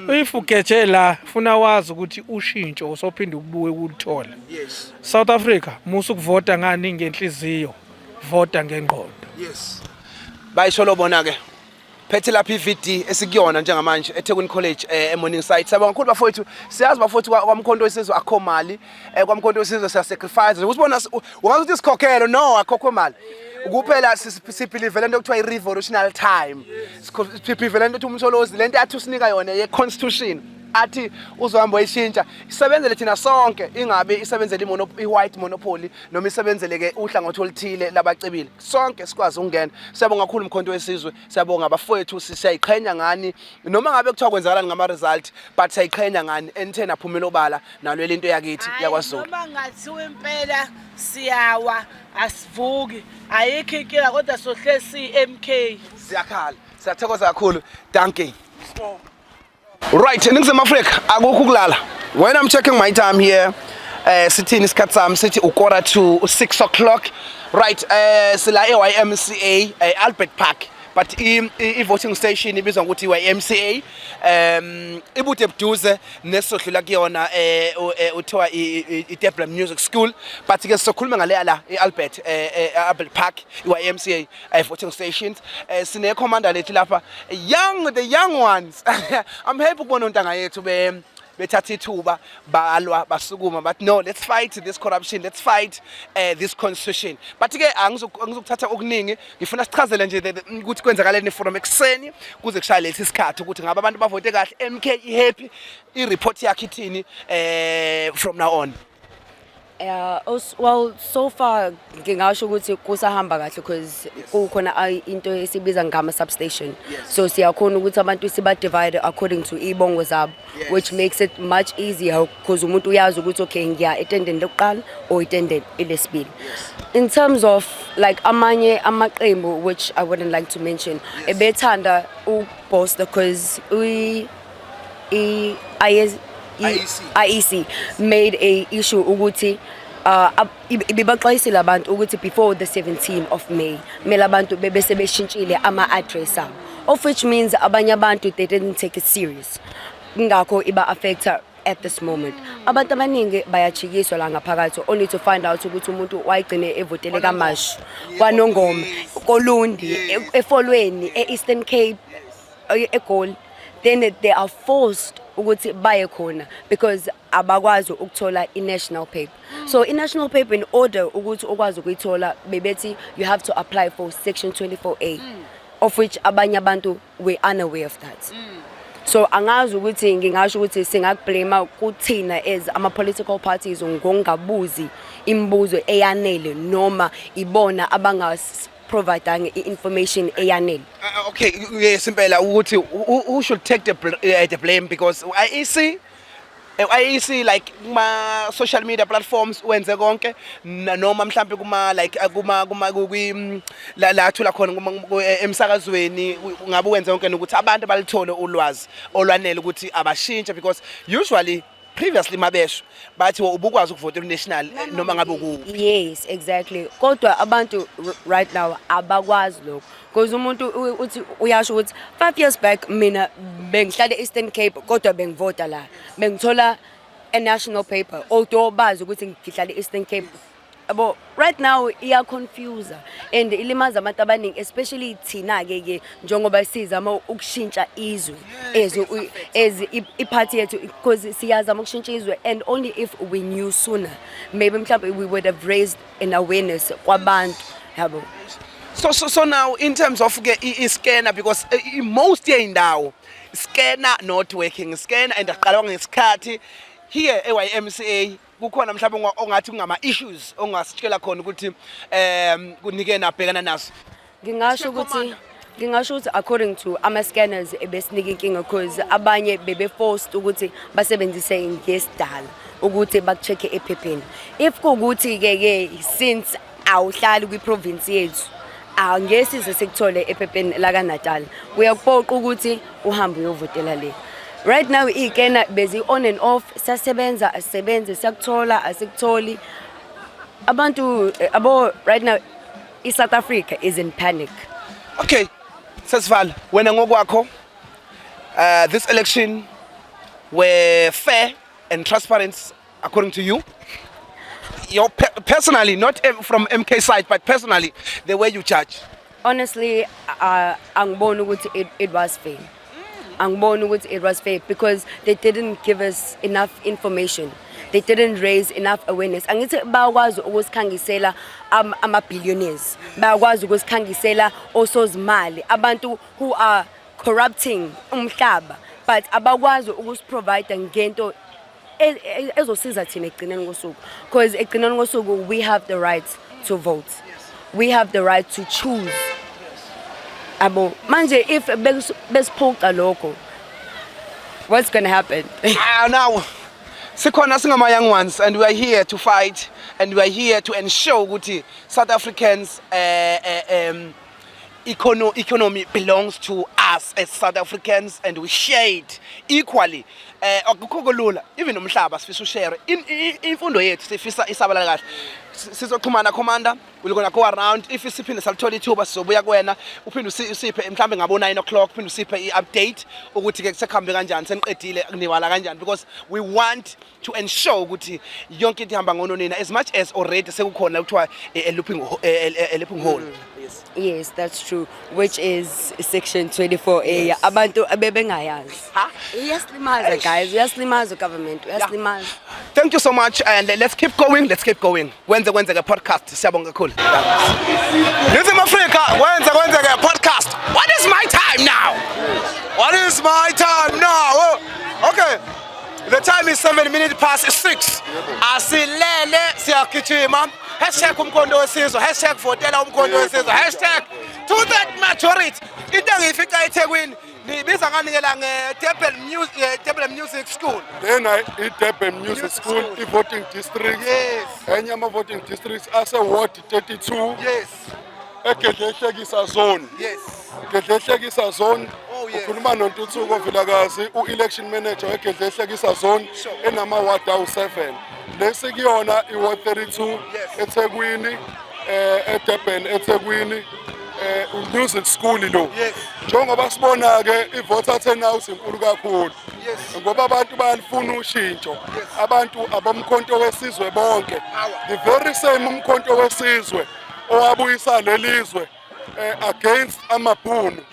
If ugeje la, funa wazi ukuthi ushintsho usophinde ubuye ukulithola. South Africa, musa ukuvota ngani ngenhliziyo, vota ngengqondo. Yes. Bayisho bona ke. Phethe lapha iVD esikuyona njengamanje eThekwini College eMorningside. Siyabonga kakhulu bafowethu. Siyazi bafowethu kwamkhonto wesizwe akho mali. Kwamkhonto wesizwe siya sacrifice. Usibona ungathi ukuthi sikhokhelo, no, akhokhwe mali. Kuphela sibelieve lento okuthiwa i-revolutionary time. Sibelieve lento ethi umsholozi lento athi usinika yona ye-constitution athi uzohamba uyishintsha isebenzele thina sonke, ingabe isebenzele i-white monopoly noma isebenzele ke uhlangothi oluthile labacebile, sonke sikwazi ukungena. Siyabonga kakhulu mkhonto wesizwe, siyabonga bafowethu, siyayiqhenya ngani noma ngabe kuthiwa kwenzakalani ngama-result, but siyayiqhenya ngani enitheni aphumela obala nalwela into yakithi yakwaZulu. Noma ngathiwa impela siyawa asivuki, ayikho inkinga, kodwa sohle siyi-MK. Siyakhala, siyathokoza kakhulu, dankie. Right, eNingizimu Afrika akukho ukulala. When I'm checking my time here, sithini isikhathi sami? Sithi u-6:45 o'clock. Right, sila e-YMCA, Albert Park. But i voting station ibizwa ngokuthi YMCA, ibude buduze nesodlula kuyona, uthiwa i-Debla Music School, but ke sizokhuluma ngaleya la i-Albert Albert Park, i-YMCA voting stations. Sine commander lethu lapha, young the young ones. I'm happy ukubona ontanga yethu be bethatha ithuba, balwa, basukuma, but no, let's fight this corruption, let's fight this constitution. But ke angizokuthatha okuningi. Ngifuna sichazele nje ukuthi kwenzakaleni from ekuseni kuze kushaye lesi sikhathi, ukuthi ngabe abantu bavote kahle, MK i-happy, i-report yakhe ithini from now on? Yeah, well, so far ngingasho ukuthi kusahamba kahle because kukhona into esibiza ngama substation. So siyakhona ukuthi abantu siba divide according to ibongo zabo, which makes it much easier because umuntu uyazi ukuthi okay, ngiya etendeni lokuqala or itendeni elesibili. In terms of like amanye amaqembu, which I wouldn't like to mention, ebethanda ukuboast because we i IS, IEC. IEC made a issue ukuthi ibibaxwayisile abantu ukuthi before the 17 of May kumele abantu bebe sebeshintshile ama-address abo, of which means abanye abantu, they didn't take it serious, ngakho iba affecta at this moment. Abantu abaningi bayajikiswa la ngaphakathi only to find out ukuthi umuntu wayigcine evotele KwaMashu, KwaNongoma, koLundi, eFolweni, e-Eastern Cape, eGoli. Then they are forced ukuthi baye khona because abakwazi ukuthola i-national paper. So i-national paper, in order ukuthi ukwazi ukuyithola, bebethi you have to apply for section 24A, of which abanye abantu were unaware of that. So angazi ukuthi ngingasho ukuthi singakublame kuthina as ama-political parties ngokungabuzi imibuzo eyanele, noma ibona abangas-providanga i-information eyanele. Okay, yes, impela ukuthi who should take the blame? Because IEC, IEC, like kuma social media platforms wenze konke, noma mhlambe kuma like kuma kwi la thola khona emsakazweni, ngabe wenze konke nokuthi abantu balithole ulwazi olwanele ukuthi abashintshe, because usually previously mabesho bathi ubukwazi ukuvotela national noma ngabe ukuphi. Yes, exactly, kodwa abantu right now abakwazi lokho because umuntu uthi uyasho ukuthi 5 years back mina bengihlala e-Eastern Cape kodwa bengivota la, bengithola a national paper, although bazi ukuthi ngihlala e-Eastern Cape, yabo. Right now iya-confuse and ilimaza abantu abaningi, especially thina-ke ke njengoba sizama ukushintsha izwe as iphathi yethu, because siyazama ukushintsha izwe, and only if we knew sooner, maybe mhlawumbe we would have raised an awareness kwabantu, yabo. So now in terms of ke i-scanner, because most yey'ndawo scanner not working, scanner and aqala ngesikhathi here e-YMCA, kukhona mhlawumbe ongathi kungama issues ongasitshela khona ukuthi kunike nabhekana naso? Ngingasho ukuthi according to ama-scanners ebesinika inkinga because abanye bebe-forced ukuthi basebenzise ngesidala ukuthi baku-check-e ephepheni. If kuwukuthi-ke ke since awuhlali kwi-province yethu, angeke size sikuthole ephepheni lakaNatal, uyakuphoqa ukuthi uhambe uyovotela le. Right now i-scanner bezi on and off, siyasebenza, asisebenzi, siyakuthola, asikutholi. Abantu abo right now i-South Africa is in panic. Okay, sesivala. Wena ngokwakho, this election were fair and transparent according to you, your personally, not from MK side, but personally, the way you judge? Honestly, angiboni ukuthi it was fair. Angiboni ukuthi it was fair because they didn't give us enough information, they didn't raise enough awareness. Angithi bayakwazi ukusikhangisela ama-billionaires, bayakwazi ukusikhangisela osozimali, abantu who are corrupting umhlaba, but abakwazi ukusiprovide ngento ezosiza thina ekugcineni kosuku, because ekugcineni kosuku we have the right to vote, we have the right to choose, abo. Manje if besiphuca lokho, what's going to happen? Ah, now sikhona singama young ones and we are here to fight and we are here to ensure ukuthi South Africans Economy belongs to us as South Africans and we share it equally. Akukho kulula, even umhlaba sifisa ushare. Imfundo yethu sifisa isabalala kahle. Sizoxhumana commander, we're gonna go around. If siphinde salithola ithuba sizobuya kuwena, uphinde usiphe mhlambe ngabo 9 o'clock, uphinde usiphe i-update ukuthi ke sekuhambe kanjani, seniqedile niwala kanjani, because we want to ensure ukuthi yonke into ihamba ngononina, as much as already sekukhona kuthiwa a looping hole. Yes. Yes, that's true, which is section 24A. Abantu abebengayazi. Iyasilimaza guys, uyasilimaza government, uyasilimaza. Thank you so much and let's keep going, let's keep going. Wenze Kwenzeke podcast. Siyabonga kakhulu. Ningizimu Afrika, Wenze Kwenzeke podcast. What is my time now? What is my time now? Oh, okay. The time is 7 minutes past 6. Asilele, siyagijima. #UmkhontoWesizwe, #VotelaUmkhontoWesizwe, #2/3 majority. Into engiyifica eThekwini niyibiza ngani ke la, nge-Durban Music, Durban Music School? Lena i-Durban Music School, i-voting district. Enye ama-voting districts ase-ward 32. EGedleyihlekisa zone. Gedleyihlekisa zone. Oh, yes. Ukhuluma noNtuthuko Vilakazi, u-election manager weGedleyihlekisa zone enama-ward awu-7. Lesi kuyona i-ward 32 eThekwini, eDurban eThekwini, music school lo. Njengoba sibona ke i-voter turnout inkulu kakhulu. Ngoba abantu bayalifuna ushintsho. Abantu abomkhonto wesizwe bonke. The very same umkhonto wesizwe owabuyisa lelizwe against amabhunu.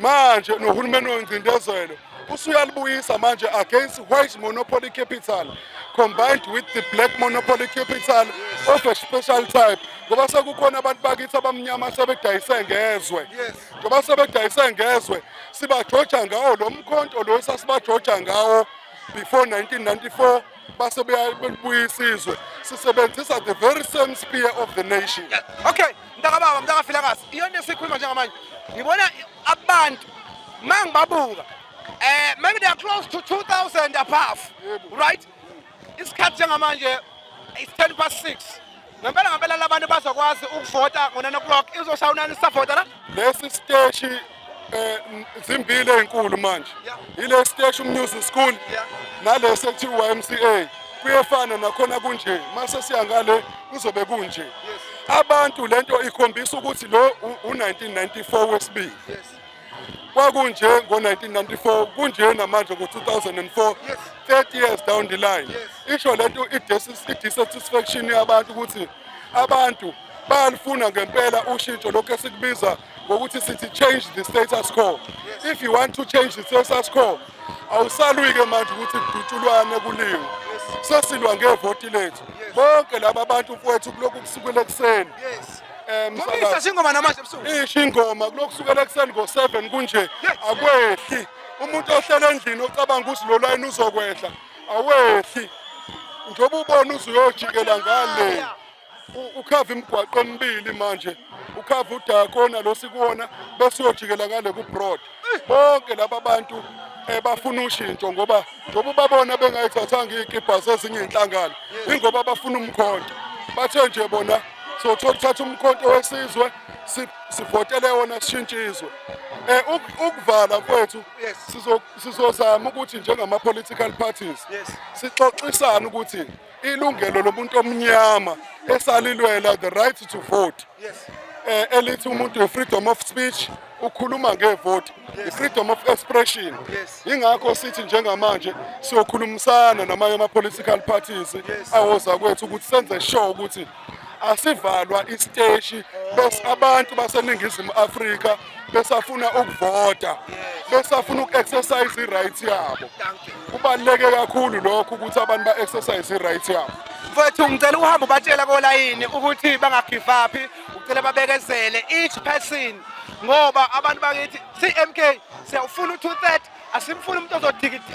Manje nohulumeni wengcindezelo usuyalibuyisa manje against white monopoly capital combined with the black monopoly capital of a special type, ngoba sekukhona abantu bakithi abamnyama sebedayise ngezwe. Ngoba sebedayise ngezwe, sibajoja ngawo lo mkhonto lo esasibajoja ngawo before 1994, base beyabuyisa izwe sisebenzisa the very same spear of the nation. Okay, mntakababa, mntakaVilakazi, iyona esikhuluma njengamanje. Ngibona abantu mangibabuka, maybe they are close to 2000 above, right? Isikhathi njengamanje it's 10 past 6. Ngempela ngempela labantu bazokwazi ukuvota ngo-9 o'clock? Izoshaya unani sisavota la? Lesi siteshi zimbili ey'nkulu manje, ile siteshi umusic school nalesi ekuthiwa YMCA. Kuyefana nakhona kunje, mase siya ngale kuzobe kunje. Abantu lento ikhombisa ukuthi lo u-1994 wesibili. Kwakunje ngo-1994, kunje namanje ngo-2004, 30 years down the line. Isho lento i-dissatisfaction yabantu ukuthi abantu bayalifuna ngempela ushintsho, lokhu esikubiza ngokuthi sithi change the status quo. If you want to change the status quo, awusalwi-ke manje ukuthi kudutshulwane kuliwe, sesilwa ngevoti lethu. Bonke laba bantu mfowethu, kulokhu kusukela ekuseni, Ngoba isho ingoma namanje ebusuku. Isho ingoma kulokhu kusukela ekuseni ngo-7 kunje, akwehli. Umuntu ohlele endlini ocabanga ukuthi lo layini uzokwehla, awehli. Njengoba ubona uze uyojikela ngale, ukhava imigwaqo emibili manje, ukhava udakona lo sikuwona bese uyojikela ngale ku-Broad. Bonke laba bantu bafuna ushintsho, ngoba njengoba ubabona bengayithathanga iy'kibha zezinye iy'nhlangano, ingoba bafuna umkhonto. Bathe nje bona sothola uthatha umkhonto wesizwe, sivotele wona, sishintshe izwe. Ukuvala mfowethu, sizozama ukuthi njengama-political parties sixoxisane ukuthi ilungelo lomuntu omnyama esalilwela, the right to vote, elithi umuntu i-freedom of speech, ukhuluma ngevoti, i-freedom of expression. Ingakho sithi njengamanje siyokhulumisana namanye ama-political parties awoza kwethu ukuthi senze sure ukuthi asivalwa isiteshi, bese abantu baseNingizimu Afrika besafuna ukuvota, besafuna uku-exercise i-right yabo. Kubaluleke kakhulu lokho ukuthi abantu ba-exercise i-right yabo. Mfowethu, ngicela uhambe ubatshela kolayini ukuthi bangagive up, ucela babekezele each person, ngoba abantu bakithi CMK siyawufuna u-230, asimfuni umuntu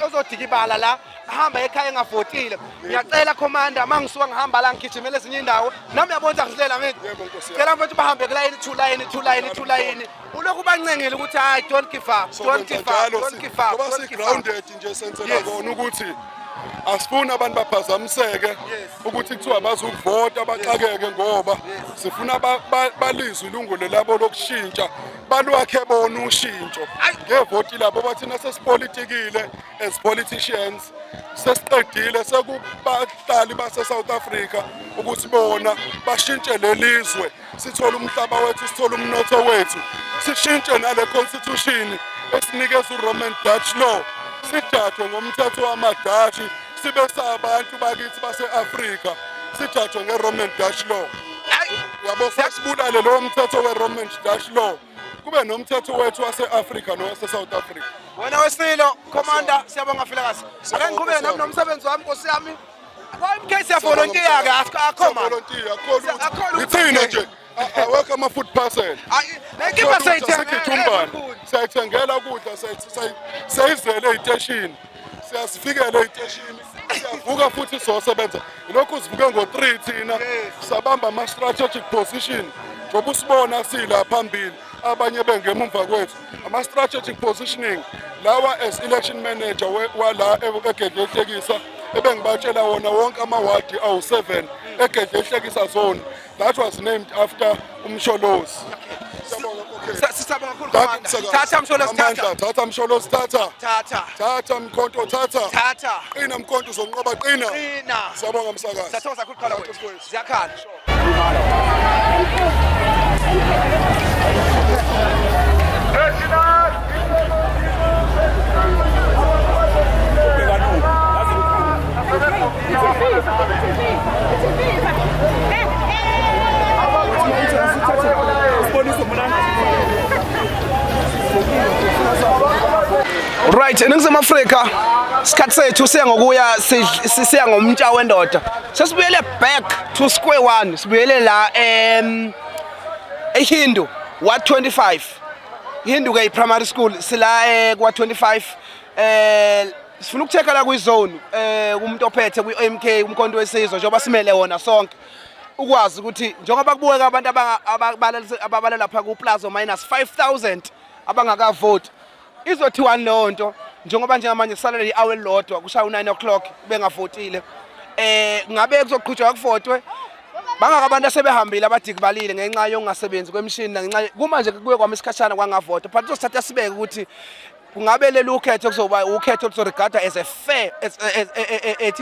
ozodikibala la ahamba ekhaya engavotile. Ngiyacela commander, uma ngisuka ngihamba la ngigijimela ezinye indawo, nami uyabona ukuthi angisilela ngithi. Cela mfowethu bahambe kulayini two line two line two line, ulokhu bancengile ukuthi hayi, don't give up, don't give up, don't give up, ngoba don't give up. Si-grounded nje, senzela kona ukuthi Asifuni abantu baphazamiseke ukuthi kuthiwa bazukuvota baxakeke ngoba sifuna balizwe ilungelo labo lokushintsha balwakhe bona ushintsho ngevoti labo. Bathina sesipolitikile as politicians, sesiqedile, sekubahlali base-South Africa ukuthi bona bashintshe lelizwe, sithole umhlaba wethu, sithole umnotho wethu, sishintshe nale constitution esinikeza u-Roman Dutch law, sijajwe ngomthetho wamadashi, sibe sabantu bakithi base-Afrika sijajwe nge-Roman Dutch law, yabo. Sesibulale lowo mthetho we-Roman Dutch law, kube nomthetho wethu wase-Afrika nowase-South Africa. Wena wesilo, commander, siyabonga Vilakazi. Ake ngiqhubeke nami nomsebenzi wami, nkosi yami. Kwa-MK siyavolontiya-ke, akho mani. Siyavolontiya, akho lutho. Ithina nje awekho ama-food parcel. Nenkinga siyayithenga. Sikithumbane siyayithengela ukudla, siyayizele ey'teshini, siyasifikela ey'teshini, siyavuka futhi sizosebenza. Ilokhu sivuke ngo-3 thina, sabamba ama-strategic position njengoba usibona sila phambili, abanye bengemumva kwethu. Ama-strategic positioning lawa, as election manager wala eGedleyihlekisa, ebengibatshela wona wonke amawadi awu-7 eGedleyihlekisa zone that was named after uMsholozi. Sisabonga kakhulu, commander. Thatha Msholozi, thatha. Thatha Msholozi, thatha. Thatha. Thatha Mkhonto, thatha. Thatha. Qina Mkhonto, uzonqoba, qina. Qina. Siyabonga msakazi. Siyathokoza kakhulu, qala wethu. Ziyakhala. Right, eNingizimu Afrika isikhathi sethu siya ngokuya siya ngomtsha wendoda. Sesibuyele back to square one, sibuyele la eHindu Ward 25. Hindu ke primary school sila kwa 25, sifuna ukuchecka la kwi-zone umuntu ophethe kwi-MK, uMkhonto weSizwe, njengoba simele wona sonke, ukwazi ukuthi njengoba kubukeka abantu ababalela lapha ku plus or minus 5000 abangakavoti, izothiwani leyo nto njengoba njengamanje kusalele i-hour elilodwa kushaya u-9 o'clock bengavotile? Ngabe kuzoqhutshwa kuvotwe? Bangaka abantu asebehambile abadikibalile ngenxa yokungasebenzi kwemishini nangenxa kumanje kuye kwami isikhashana kwangavota, but kuzosithatha sibeke ukuthi kungabe leli ukhetho kuzoba ukhetho oluzoregardwa as a fair as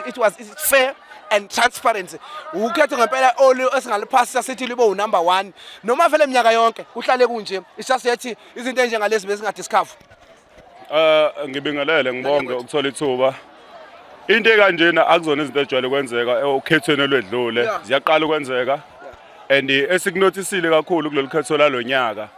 it was, is fair and transparency, ukhetho ngempela olu esingaliphasisa sithi libe unumber 1, noma vele iminyaka yonke kuhlale kunje, it's just yethi izinto enjengalezi bezingadiscover. Ngibingelele, ngibonge ukuthola ithuba. Into ekanjena akuzona izinto ejwayele ukwenzeka okhethweni olwedlule, ziyaqala ukwenzeka. And esikunothisile kakhulu kulolu khetho lalonyaka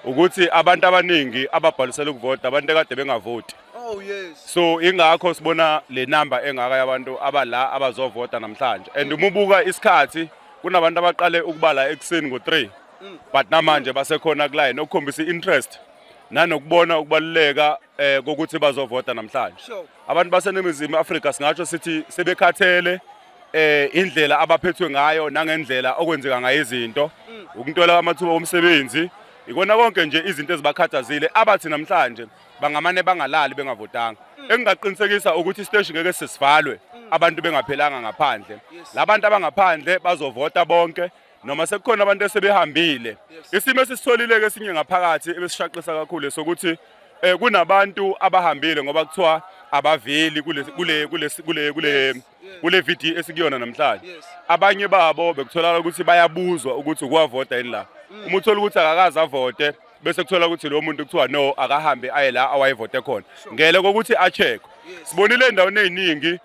ukuthi abantu abaningi ababhalisela ukuvota abantu ekade bengavoti. Oh yes. So ingakho sibona le number engaka yabantu abala abazovota namhlanje. And uma ubuka isikhathi, kunabantu abaqale ukubala ekuseni ngo-3, but namanje basekhona kuline, okukhombisa i-interest nanokubona ukubaluleka kokuthi bazovota namhlanje. Abantu baseNingizimu Afrika singatsho sithi sebekhathele indlela abaphethwe ngayo nangendlela okwenzeka ngayo izinto, ukuntwela amathuba omsebenzi, ikona konke nje izinto ezibakhathazile abathi namhlanje bangamane bangalali bengavotanga. Engingaqinisekisa ukuthi isiteshi ngeke sisivalwe abantu bengaphelanga ngaphandle. Labantu abangaphandle bazovota bonke noma sekukhona abantu esebehambile. Isimo esisitholile ke esinye ngaphakathi ebesishaqisa kakhulu sokuthi kunabantu abahambile ngoba kuthiwa abaveli kule video esikuyona namhlanje. Abanye babo bekutholakala ukuthi bayabuzwa ukuthi ukuwavota yini la. Uma uthola ukuthi akakaze avote, bese kuthola ukuthi lo muntu kuthiwa no, akahambe aye la awayevote khona ngele kokuthi acheck. Sibonile endaweni eziningi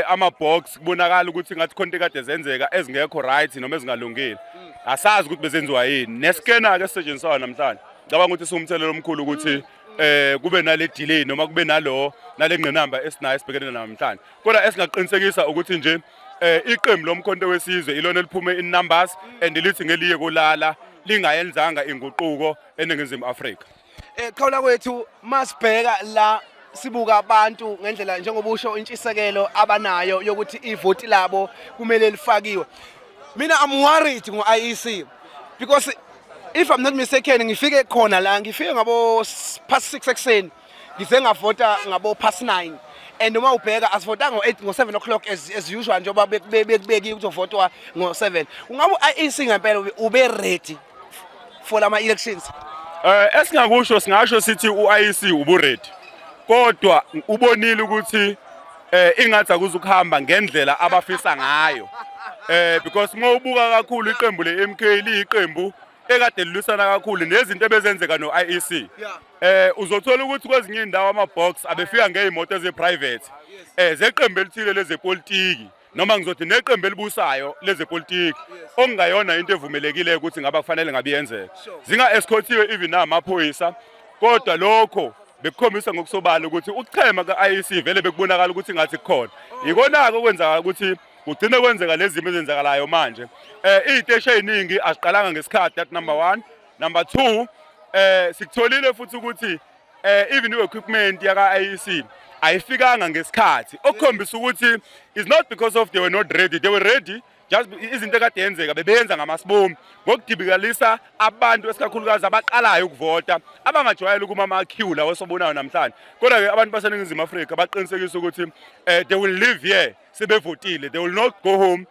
ama box kubonakala ukuthi ngathi khona into kade zenzeka ezingekho right noma ezingalungile, asazi ukuthi bezenziwa yini. Nescanner ke esisetshenziswayo namhlanje, ngicabanga ukuthi siwumthelelo omkhulu ukuthi kube nale delay noma kube nalo nale ngqinamba esinayo esibhekene nayo namhlanje. Kodwa esingaqinisekisa ukuthi nje iqembu loMkhonto weSizwe ilona eliphume in numbers and lithi ngeliye kolala lingayenzanga inguquko eNingizimu Afrika. Qhawula kwethu, masibheka la sibuka abantu ngendlela njengoba usho intshisekelo abanayo yokuthi ivoti labo kumele lifakiwe. Mina I'm worried ngo-IEC because if I'm not mistaken ngifike khona la, ngifike ngabo past 6 ekuseni, ngize ngavota ngabo past 9. And uma ubheka asivotanga ngo-8, ngo-7 o'clock as usual, njengoba bekubekiwe ukuthi uvotwa ngo-7. Ungabe u-IEC ngempela ube ready for lama elections? Esingakusho, singasho sithi u-IEC ubu ready. Kodwa ubonile ukuthi ingathi akuzukuhamba ngendlela abafisa ngayo. Because uma ubuka kakhulu iqembu le-MK liyiqembu ekade lilwisana kakhulu nezinto ebezenzeka no-IEC. Uzothola ukuthi kwezinye indawo ama-box abefika ngey'moto ezi-private zeqembu elithile lezepolitiki, noma ngizothi neqembu elibusayo lezepolitiki, okungayona into evumelekile ukuthi ngaba kufanele ngabe iyenzeka. Zinga-escortiwe even namaphoyisa, kodwa lokho bekukhombisa ngokusobala ukuthi ukuchema ka-IEC vele bekubonakala ukuthi ngathi kukhona. Ikona-ke okwenzakala ukuthi kugcine kwenzeka lezi zimo ezenzakalayo manje. Iy'teshi ey'ningi aziqalanga ngesikhathi, that number one. Number two, sikutholile futhi ukuthi even i-equipment yaka-IEC ayifikanga ngesikhathi, okukhombisa ukuthi it's not because of they were not ready, they were ready, just izinto ekade yenzeka bebeyenza ngamasibomu ngokudibikalisa abantu, esikakhulukazi abaqalayo ukuvota, abangajwayele ukuma ama-queue lawo esiwabonayo namhlanje. Kodwa-ke abantu baseNingizimu Afrika baqinisekisa ukuthi they will live here sebevotile. They will not go home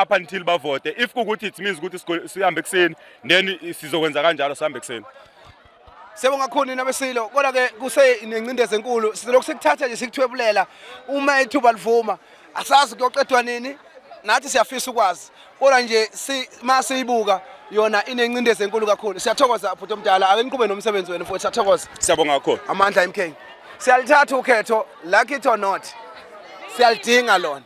up until bavote. If kuwukuthi it means ukuthi sihambe ekuseni, then sizokwenza kanjalo, sihambe ekuseni. Siyabonga kakhulu nina besilo, kodwa ke kuse nengcindezi enkulu. Sizolokhu sikuthatha nje sikuthwebulela uma ithuba livuma. Asazi kuyoqedwa nini, nathi siyafisa ukwazi, kodwa nje si masiyibuka yona inengcindezi enkulu kakhulu. Siyathokoza, bhuti omdala, ake niqhube nomsebenzi wenu futhi. Siyathokoza. Siyabonga kakhulu. Amandla MK. Siyalithatha ukhetho, like it or not, siyalidinga lona.